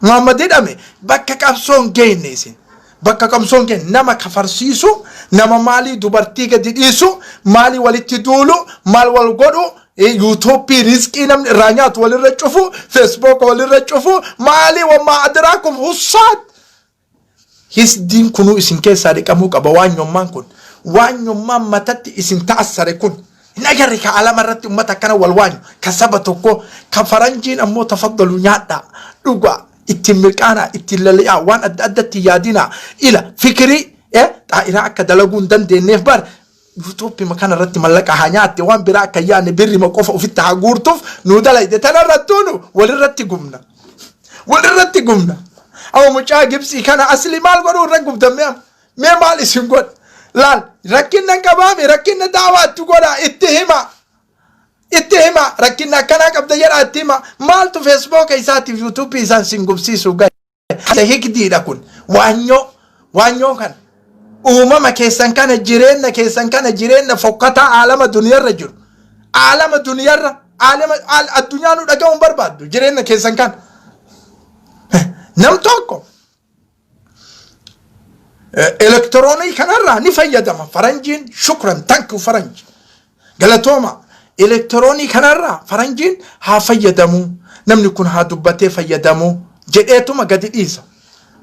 Muhammad hidhame bakka qabsoo hin geeyne isin bakka qabsoo hin geeyne nama kafarsiisu nama maalii dubartii gadi dhiisu maalii walitti duulu maal wal godhu yuutuuppii rizqii namni irraa nyaatu walirra cufu feesbuuka walirra cufu maalii wamaa adiraakum hussaad Hisdiin kunuu isin keessaa dhiqamuu qaba waanyommaan kun. Waanyommaan matatti isin ta'assare kun. Hin agarre ka alama irratti ummata akkana wal waanyu ka saba tokko ka faranjiin ammoo tafaddalu nyaadhaa dhugaa ittiin mirqaanaa ittiin lali'aa waan adda addatti yaadinaa ila fikirii xaa'iraa akka dalaguu hin dandeenyeef bar yuutuuppima kana irratti mallaqa haa nyaatte waan biraa akka hin yaadne birrima qofa ofitti haa guurtuuf nuu dalayde tana irrattuu nu walirratti gubna. Walirratti gubna. Amma mucaa Gibsii kana asli maal godhuu irra gubdan mee amma? Mee maal isin godha? Laal rakkinna hin qabaami rakkinna daawaa itti godhaa itti hima. Itti hima rakkinna akkanaa qabda jedhaa itti hima. Maaltu feesbuuka isaatiif yuutuuppii isaan sin gubsiisuu gahe? Haala hikdiidha kun. Waanyoo. Waanyoo kana. Uumama keessan kana jireenna keessan kana jireenna fokkataa aalama duniyarra jiru. Aalama duniyarra aalama addunyaa nu dhaga'uu hin barbaaddu jireenna keessan kana. Nam tokko elektiroonii kanarraa ni fayyadama. Faranjiin shukran thank you faranji. Galatooma. Elektiroonii kanarraa faranjiin haa fayyadamuu. Namni kun haa dubbatee fayyadamuu jedheetuma gadi dhiisa.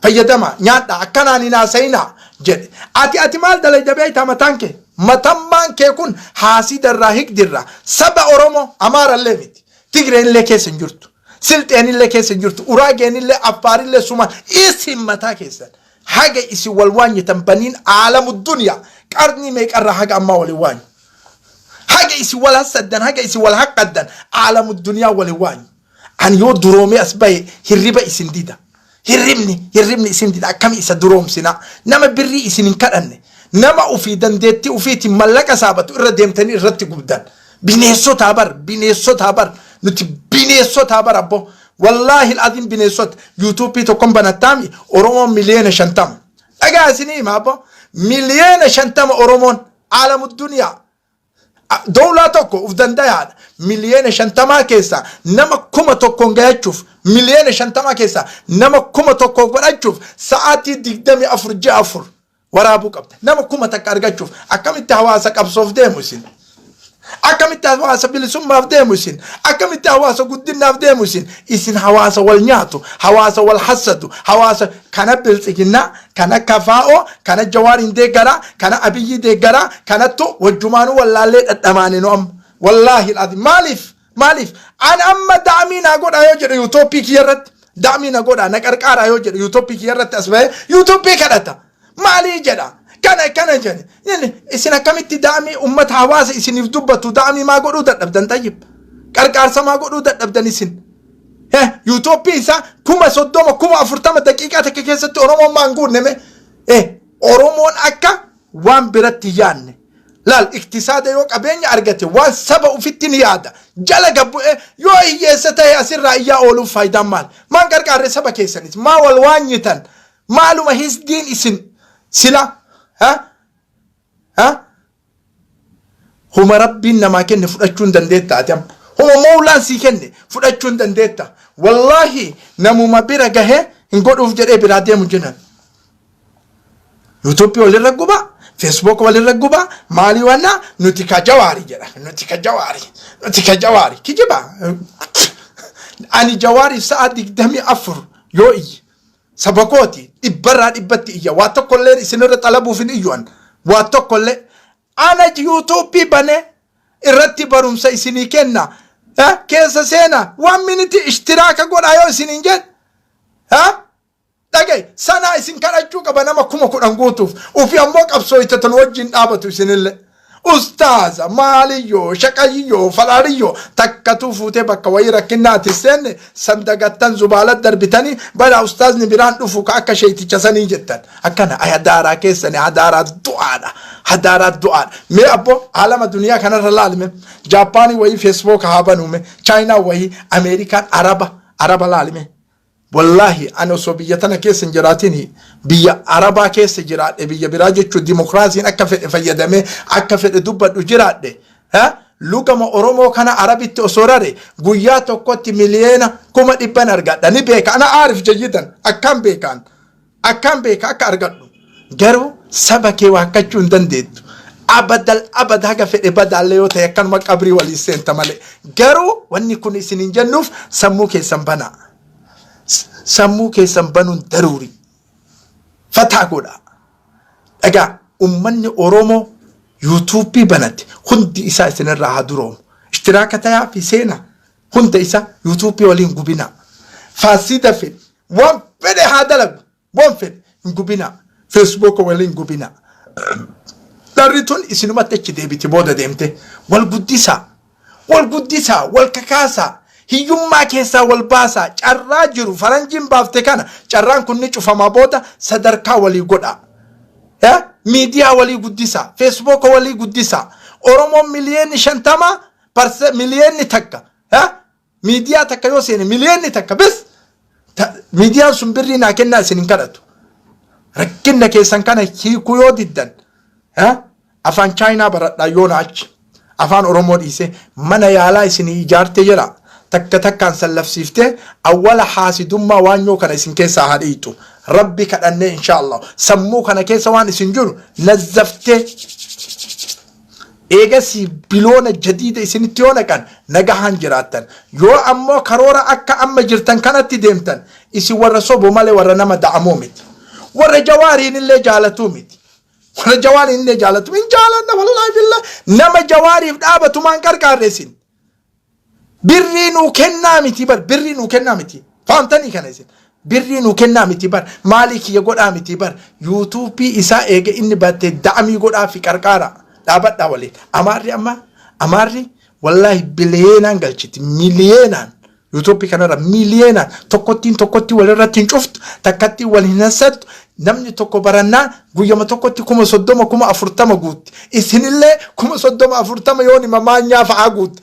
Fayyadamaa nyaadhaa akkanaan hin haasa'inaa jedhe. Ati ati maal dalayda beektaa mataan kee? Matammaan kee kun haasidarraa higdirraa saba Oromoo Amaarallee miti. Tigreenillee keessa hin jirtu. Silxeenillee keessa hin jirtu. Uraageenillee Affaarillee Sumaal isin mataa keessan. Haga isin wal waanyitan baniin aalamu duniyaa qarnii meeqarraa haga ammaa wal hin waanyu. Haga isin wal hassaddan haga isin wal haqqaddan aalamu duniyaa wal hin waanyu. Ani yoo duroomee as bahe hirriba isin dida. Hirribni hirribni isin dida akkami isa duroomsinaa nama birrii isin hin kadhanne nama ofii dandeettii ofiitiin mallaqa saabatu irra deemtanii irratti gubdan. Bineessotaa bar bineessotaa bar nuti bineessotaa bar abbo Wallaahi al'aziim bineensota yuutuuppii tokkon banattaami Oromoon miliyoona 50. Dhagaa isinii hima abbo miliyoona 50 Oromoon aalamu duniyaa dowlaa tokko uf dandayaadha. Miliyoona 50 keessaa nama 1000n gayachuuf miliyoona 50 keessaa nama 1000 godhachuuf sa'aatii 24 ji'a 4 waraabuu qabda. Nama 1000 argachuuf akkamitti hawaasa qabsoof deemu isin? Akkamitti hawaasa bilisummaaf deemu isin? Akkamitti hawaasa guddinnaaf deemu isin? Isin hawaasa wal nyaatu, hawaasa wal hassadu, hawaasa kana biltsiginnaa, kana kafaa'oo, kana jawaariin deeggaraa, kana abiyyii deeggaraa, kanattu wajjumaanuu wallaallee dhadhamaane nu amma. Wallaahi alazim. Maaliif? Maaliif? An amma da'amii naa godhaa yoo jedhe yuutooppii kiyya irratti da'amii na godhaa na qarqaaraa yoo jedhe yuutooppii kiyya irratti as bahee yuutooppii kadhata. Maalii jedha? Kana kana jedhe. Inni isin akkamitti da'amii ummata hawaasa isiniif dubbatu da'amii maa godhuu dadhabdan tayyib? Qarqaarsa maa godhuu dadhabdan isin? Yuutoopii isaa 30,000, 40,000 daqiiqaa takka keessatti Oromoon maan guunne mee? Oromoon akka waan biratti yaanne. Laal, iktisaada yoo qabeenya argate waan saba ufitti ni yaada. Jala gabbu'ee yoo hiyyeessa ta'e asirraa iyyaa ooluuf faayidaan maal? Maan qarqaarre saba keessanis? Maa wal waanyitan? Maaluma hisdiin isin sila? Ha? Ha? Huma Rabbiin namaa kenne fudhachuu hin dandeetta ati amma. Huma Mawlaan sii kenne fudhachuu hin dandeetta. Wallaahi, namuma bira gahee hin godhuuf jedhee biraa deemu jiran. Yuutuubii walirra gubaa, Feesbuuk walirra gubaa, maalii wannaa nuti ka Jawaari jedha. Nuti ka Jawaari. Nuti ka Jawaari. Kijiba. Ani Jawaariif sa'a 24 yoo iyye, saba kooti dhibbarraa dhibbatti iyya. Waa tokkollee isinirra xalabuuf hin iyyu an. Waa tokkollee. Ana yuutuubii banee irratti barumsa isinii kenna. Keessa seena waan miniti ishtiraaka godhaa yoo isiniin jedhe. Dhaga'i, sanaa isin kadhachuu qaba nama 10,000 guutuuf. Ufi ammoo qabsooytatan wajjin dhaabatu isinillee. Ustaaza, maaliyyoo, shaqayiyyoo, falaariyyoo takkatuu fuutee bakka wayii rakkinnaa ati seenne san dagattan, zubaala darbitanii bara ustaazni biraan dhufu ka akka sheeyticha sanii jettan. Akkana ay, hadaaraa keessani, hadaaraa du'aadha. Hadaaraa du'aadha. Mee abbo, aalama duniyaa kanarra laalime. Jaappaanii wayii Feesbuuka haa banuume. Chaayinaa wayii, Ameerikaan, Araba laalime. Wallaahi, ani osoo biyya tana keessa hin jiraatin, biyya Arabaa keessa jiraadhe, biyya biraa jechuun dimokiraasiin akka fedhe fayyadamee akka fedhe dubbadhu jiraadhe, lugama Oromoo kana Arabitti osoo rare guyyaa tokkotti miliyeena 100,000 argadha. Ni beeka, ana aarif jayyidan akkaan beekaan, akkaan beeka akka argadhu. Garuu saba kee waakkachuu hin dandeettu. Abadal abad, haga fedhe badaallee yoo ta'e akkanuma qabrii waliin seenta malee. Garuu wanni kun isin hin jennuuf, sammuu keessan banaa. Sammuu keessan banuun daruuri. Fataa godhaa. Dhagaa, ummanni Oromoo yuutuubii banate hundi isaa isinirraa haa duroomu. Ishtiraaka tayaa fi seenaa hunda isaa yuutuubii waliin gubinaa. Faasida fedhe, waan fedhe haa dalagu, waan fedhe hin gubinaa. Feesbuuka waliin gubinaa. Dharri tun isinumatti achi deebiti booda deemte. Wal guddisaa. Wal guddisaa, wal kakaasaa. Hiyyummaa keessaa wal baasaa. Carraa jiru faranjiin baafte kana, carraan kun ni cufamaa booda, sadarkaa walii godhaa. Miidiyaa walii guddisaa. Feesbuuka walii guddisaa. Oromoon miliyoonni 50 parse miliyoonni 1 miidiyaa takka yoo seene, miliyoonni 1 bes, miidiyaan sun birrii naa kennaa isin hin kadhatu. Rakkinna keessan kana hiikuu yoo diddan, afaan Chaayinaa baradhaa yoo na achi. Afaan Oromoo dhiise mana yaalaa isinii ijaarte jedha. Takka takkaan sallafsiiftee awwala haasidummaa waanyoo kana isin keessaa haa dhiitu. Rabbi kadhannee, insha Allah, sammuu kana keessa waan isin jiru nazzaftee eegasii biloona jadiida isinitti yoo naqan nagahaan jiraattan. Yoo ammoo karoora akka amma jirtan kanatti deemtan, isin warra sobu malee warra nama da'amuu miti. Warra Jawaariin illee jaalatuu miti. Warra Jawaariin illee jaalatu hin jaalanna. Wallaahi billah, nama Jawaariif dhaabatu maan qarqaarre isin? Birrii nuu kennaa miti bar, birrii nuu kennaa miti. Fahamtanii kana isin? Birrii nuu kennaa miti bar, maalii kiyya godhaa miti bar. Yuutuubii isaa eega inni battee da'amii godhaa fi qarqaara dhaabadhaa waliin. Amaarri amma, Amaarri wallaahi biliyeenaan galchiti, miliyeenaan. Yuutuubii kanarra miliyeenaan tokkottiin tokkotti walirratti hin cuftu, takkattiin wal hin hassattu. Namni tokko barannaan guyyama tokkotti 30,000, 40,000 guutti. Isinillee 30,000, 40 yoo nima maanyaa fa'aa guutti.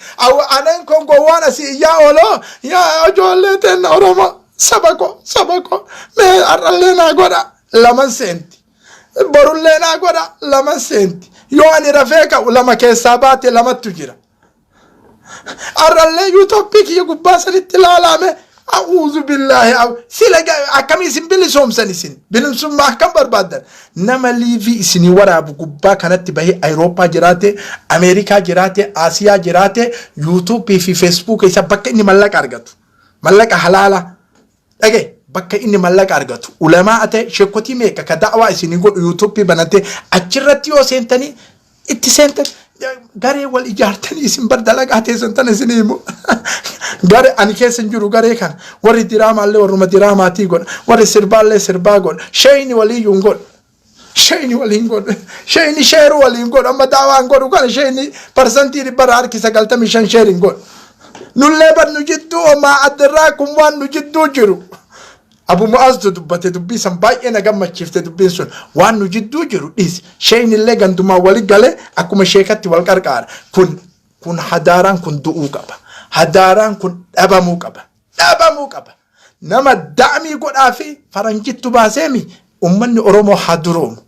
Anan kun gowwaan asii iyyaa ooloo, yaa ijoollee teenna Oromoo, saba ko, saba ko, mee har'allee naa godha, laman seenti. Borullee naa godha, laman seenti. Yoo ani rafee ka'u lama keessaa baate, lamattu jira. Har'allee yuutuubii kiyya gubbaa sanitti ilaalame. A'uuzu billaahi, sila akkamii isin bilisoomsan? Isin bilisummaa akkam barbaaddan? Nama liivii isinii waraabu gubbaa kanatti bahee Awurooppaa jiraate, Ameerikaa jiraate, Aasiyaa jiraate, yuutuubii fi Feesbuuka isa bakka inni mallaqa argatu, mallaqa halaala dhagaye, bakka inni mallaqa argatu, ulamaa ta'e, sheekotii meeqa ka da'waa isinii godhu yuutuubii banatee achirratti yoo seentanii itti seentan, garee wal ijaartanii isin bar dalagaa teessan tana isin himu. Garee ani keessa hin jiru, garee kana warri diraamaallee warruma diraamaatii godha, warri sirbaallee sirbaa godha, sheeyni waliiyyuu hin godhu. Sheeyni waliin godhu, sheeyni sheeruu waliin godhu. Amma daawaan godhu kana sheeyni 100% harki 95 sheer hin godhu. Nullee bar nu jidduu omaa addarraa kun waan nu jidduu jiru. Abu Mu'aaztu dubbate dubbii san, baay'ee na gammachiifte dubbiin sun. Waan nu jidduu jiru dhiisi. Sheeynillee gandumaan wali galee akkuma sheekatti wal qarqaara. Kun hadaaraan kun du'uu qaba. Hadaaraan kun dhabamuu qaba. Dhabamuu qaba. Nama da'mii godhaa fi faranjittu baaseemi. Ummanni Oromoo haa duroomu.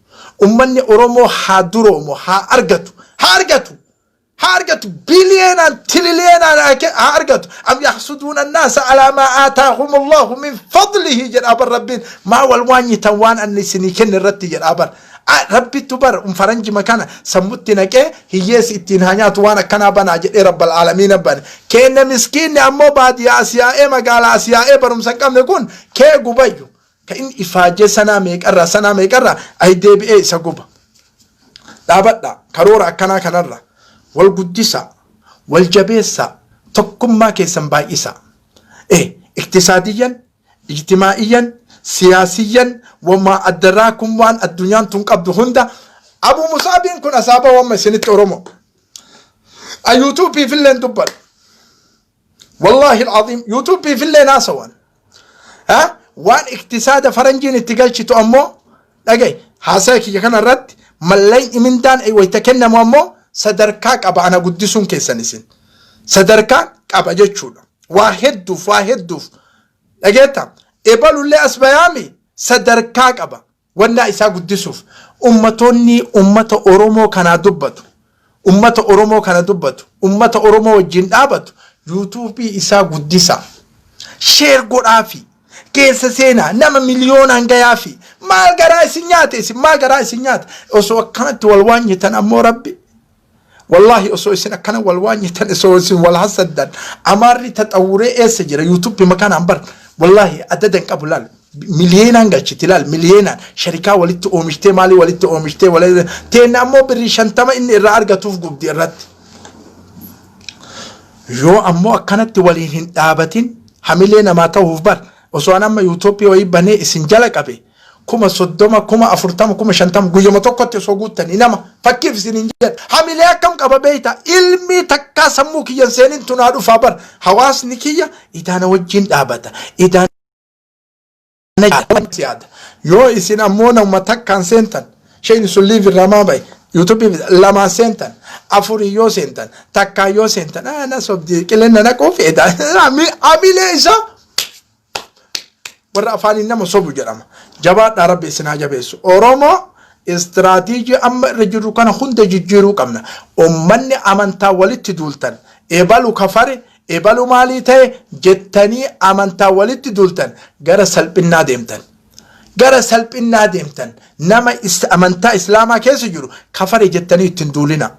Ummanni Oromoo haa duroomu, haa argatu. Haa argatu. Haa argatu, biliyeenaan tililiyeenaan haa argatu. Am yaxsuduuna annaasa alaa maa aataahum allahu min fadlihi jedhaa bar Rabbiin. Maa wal waanyitan waan anni isinii kenne irratti jedhaa bar. Rabbittu bar faranjima kana sammutti naqee hiyyeessi ittiin haa nyaatu waan akkanaa banaa jedhee rabbal aalamiina bane. Keenna miskiinni ammoo baadiyyaa as yaa'ee, magaalaa as yaa'ee, barumsa hin qabne kun kee gubayyu. Ka inni ifaajee sanaa meeqarraa sanaa meeqarraa ayi deebi'ee isa guba. Dhaabadha karoora akkanaa kanarra. Wal guddisaa, wal jabeessaa, tokkummaa keessan baay'isaa. Iktisaadiyyan, ijtimaa'iyyan, siyaasiyyan, wamaa addaraakum waan addunyaan tun qabdu hunda. Abu Musaabiin kun asaaba wamma isinitti Oromoo. A yuutuubiif illee dubbadha. Wallaahi al'aziim yuutuubiif illee naasawan. Ha? Waan iktisaada faranjiin itti galchitu ammoo dhagaye, haasaya kiyya kana irratti mallayni mindaan wayita kennamu ammoo sadarkaa qaba, ana guddisuun keessan isin. Sadarkaa qaba jechuudha. Waa hedduuf, waa hedduuf. Dhageetta? Ebalullee as bayaami sadarkaa qaba. Wannaa isaa guddisuuf ummatoonni ummata Oromoo kanaa dubbatu, ummata Oromoo kana dubbatu, ummata Oromoo wajjin dhaabatu, yuutuubii isaa guddisaa. Share godhaafi. Keessa seenaa nama miliyoonaan gayaafi. Maal garaa isin nyaate isin, maal garaa isin nyaate? Osoo akkanatti wal waanyitan ammoo Rabbi, wallaahi osoo isin akkana wal waanyitan, osoo isin wal hasaddan, Amaarri taxawuree eessa jira? Yuutuubii makanaan bar wallaahi adada hin qabu. Laal, miliyoonaan galchiti, laal, miliyoonaan sharikaa walitti oomishtee, maalii walitti oomishtee, walitti teenna ammoo birrii 50 inni irraa argatuuf gubdi irratti. Yoo ammoo akkanatti waliin hin dhaabatin, hamilee namaa ta'uuf bar osoo an amma yuutuubii wayii banee isin jala qabe, 30,000, 40,000, 50,000 guyyama tokkotti osoo guuttanii, nama fakkiif isin hin jedha. Hamilee akkam qaba beeyta? Ilmi takkaa sammuu kiyyan seenin tunaa dhufaa bar. Hawaasni kiyya idaana wajjin dhaabata. Idaana yaada. Yoo isin ammoo nama takkaan seentan, shayni sun live irraa maa bahe? Yuutuubii lamaan seentan, afurii yoo seentan, takkaan yoo seentan, na sobdi qileenna naquuf hamilee isaa warra afaaniin nama sobu jedhama. Jabaadhaa, Rabbi isin haa jabeessu. Oromoo istiraatiijii amma irra jirru kana hunda jijjiiruu qabna. Ummanni amantaa walitti duultan, ebalu kafare, ebalu maalii ta'e jettanii amantaa walitti duultan, gara salphinnaa deemtan. Gara salphinnaa deemtan. Nama amantaa Islaamaa keessa jiru kafare jettanii ittiin duulina.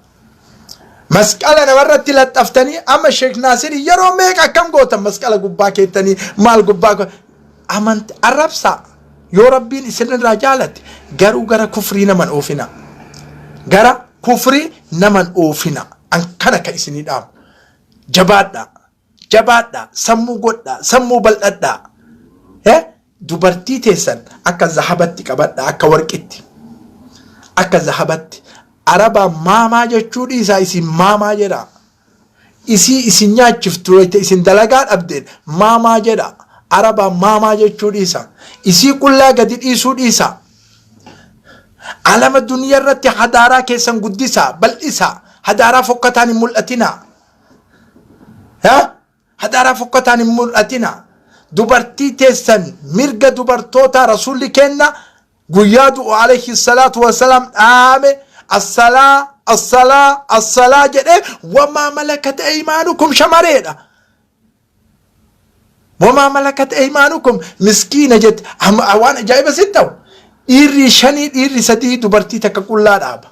Masqala namarratti laxxaftanii, amma Sheek Naasirii yeroo meeqa akkam gootan, masqala gubbaa keettanii maal gubbaa amanti arrabsaa. Yoo Rabbiin isinirraa jaalate garuu gara kufrii naman oofina. Gara kufrii naman oofina. An kana ka isinii dhaamu. Jabaadhaa. Jabaadhaa. Sammuu godhaa. Sammuu bal'adhaa. Dubartii teessan akka zahabatti qabadhaa, akka warqitti. Akka zahabatti. Arabaa maamaa jechuu dhiisaa, isin maamaa jedhaa. Isii isin nyaachiftu wayita isin dalagaa dhabdeen maamaa jedha. Arabaa maamaa jechuu dhiisa. Isii qullaa gadi dhiisuu dhiisa. Alama duniyaa irratti hadaaraa keessan guddisaa, bal'isaa. Hadaaraa fokkataan hin mul'atinaa. Hadaaraa fokkataan hin mul'atinaa. Dubartii teessan, mirga dubartootaa Rasuulli kenna guyyaa du'u alayhi salaatu wasalaam dhaame, assalaa, assalaa, assalaa jedhee, wamaa malakat eymaanukum shamareedha. Wamaa malakat eymaanukum miskiina jette. Waan ajaa'iba sitti ta'u, dhiirri shanii, dhiirri sadii dubartii takka qullaa dhaaba.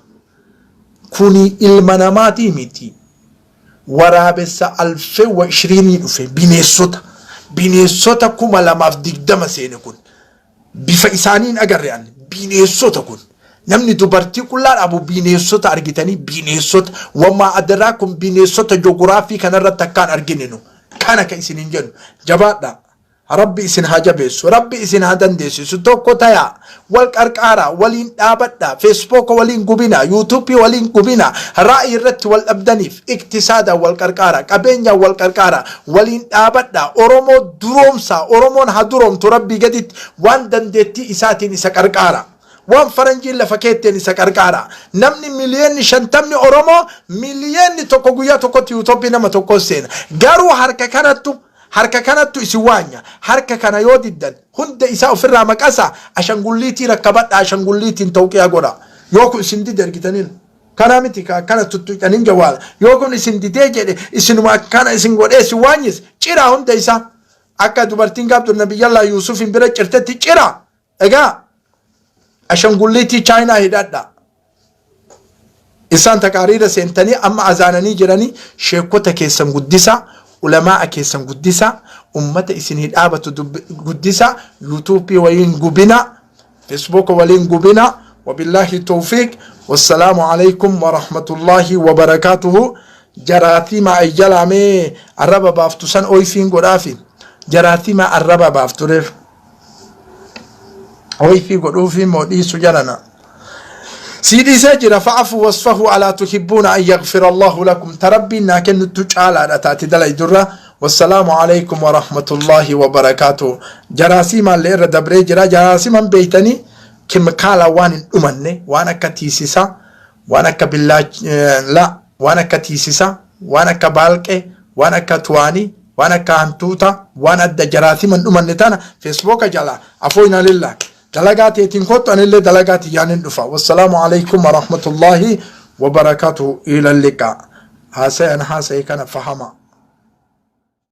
Kuni ilma namaatii miti. Waraabessa alfee wa ishiriinii dhufe, bineensota 2020 seene kun. Bifa isaanii hin agarre ani. Bineensota kun. Namni dubartii qullaa dhaabu bineensota argitanii, bineensota wamaa adaraa kun bineensota joogiraafii kanarratti akkaan argine nu. Kana ka isiniin jennu. Jabaadhaa. Rabbi isin haa jabeessu, Rabbi isin haa dandeessisu. Tokko tayaa, wal qarqaaraa, waliin dhaabadhaa, Feesbuuka waliin gubinaa, Yuutuubii waliin gubinaa, ra'ayi irratti wal dhabdaniif iktisaadaan wal qarqaaraa, qabeenyaan wal qarqaaraa, waliin dhaabadhaa, Oromoo duroomsaa, Oromoon haa duroomtu. Rabbii gaditti waan dandeettii isaatiin isa qarqaara. Waan faranjiin lafa keetteen isa qarqaara. Namni miliyoonni 50 Oromoo, miliyoonni 1 guyyaa tokkotti Yuutuubii nama tokko seena. Garuu harka kanattu isin waanya. Harka kana yoo diddan, hunda isaa ofirraa maqasa, ashangulliitii rakkabadha, ashangulliitiin tawqiyaa godha. Yoo kun isin dide, argitaniin kanaa miti ka akkana tuttuqaniin jawaala. Yoo kun isin didee jedhe, isinuma akkana isin godhee isin waanyis, ciraa hunda isaa. Akka dubartiin gaabdu Nabiyyallaa Yuusufin bira cirtetti ciraa. Egaa ashangulliitii Chaayinaa hidhadha. Isaan taqaariira seentanii amma azaananii jiranii, sheekota keessan guddisaa, ulamaa'a keessan guddisaa, ummata isinii dhaabatu guddisaa, Yuutuubii waliin gubinaa, Feesbuuka waliin gubinaa. Wabillaahi tawfiiq, wassalaamu alaykum warahmatullaahi wabarakaatuhu. Jaraatii maa ejjalaamee arraba baaftu san ooyfiin godhaafi. Jaraatii maa arraba baaftureef. Ooyfii godhuufi moo dhiisu jarana. Sii dhiisee jira. Fa'afu wasfahu, alaa tuhibbuuna an yaghfira Allahu lakum? Ta Rabbiin naa kennuttu caalaadha taati dalaydurra. Wassalaamu alaykum warahmatullaahi wabarakaatuh. Jaraasii maallee irra dabree jira. Jaraasii man beeytanii, kimikaala waan hin dhumanne, waan akka tiisisa, waan akka billaa, la waan akka tiisisa, waan akka baalqee, waan akka tuwaanii, waan akka hantuuta, waan adda jaraasii man dhumanne tana Feesbuuka jalaa afooyna lillah. Dalagaa teetiin kottu, anillee dalagaa tiyyaanin dhufa. Wassalaamu alaykum warahmatullaahi wabarakaatuhu. Ila liqaa. Haasayan haasaye kana fahama.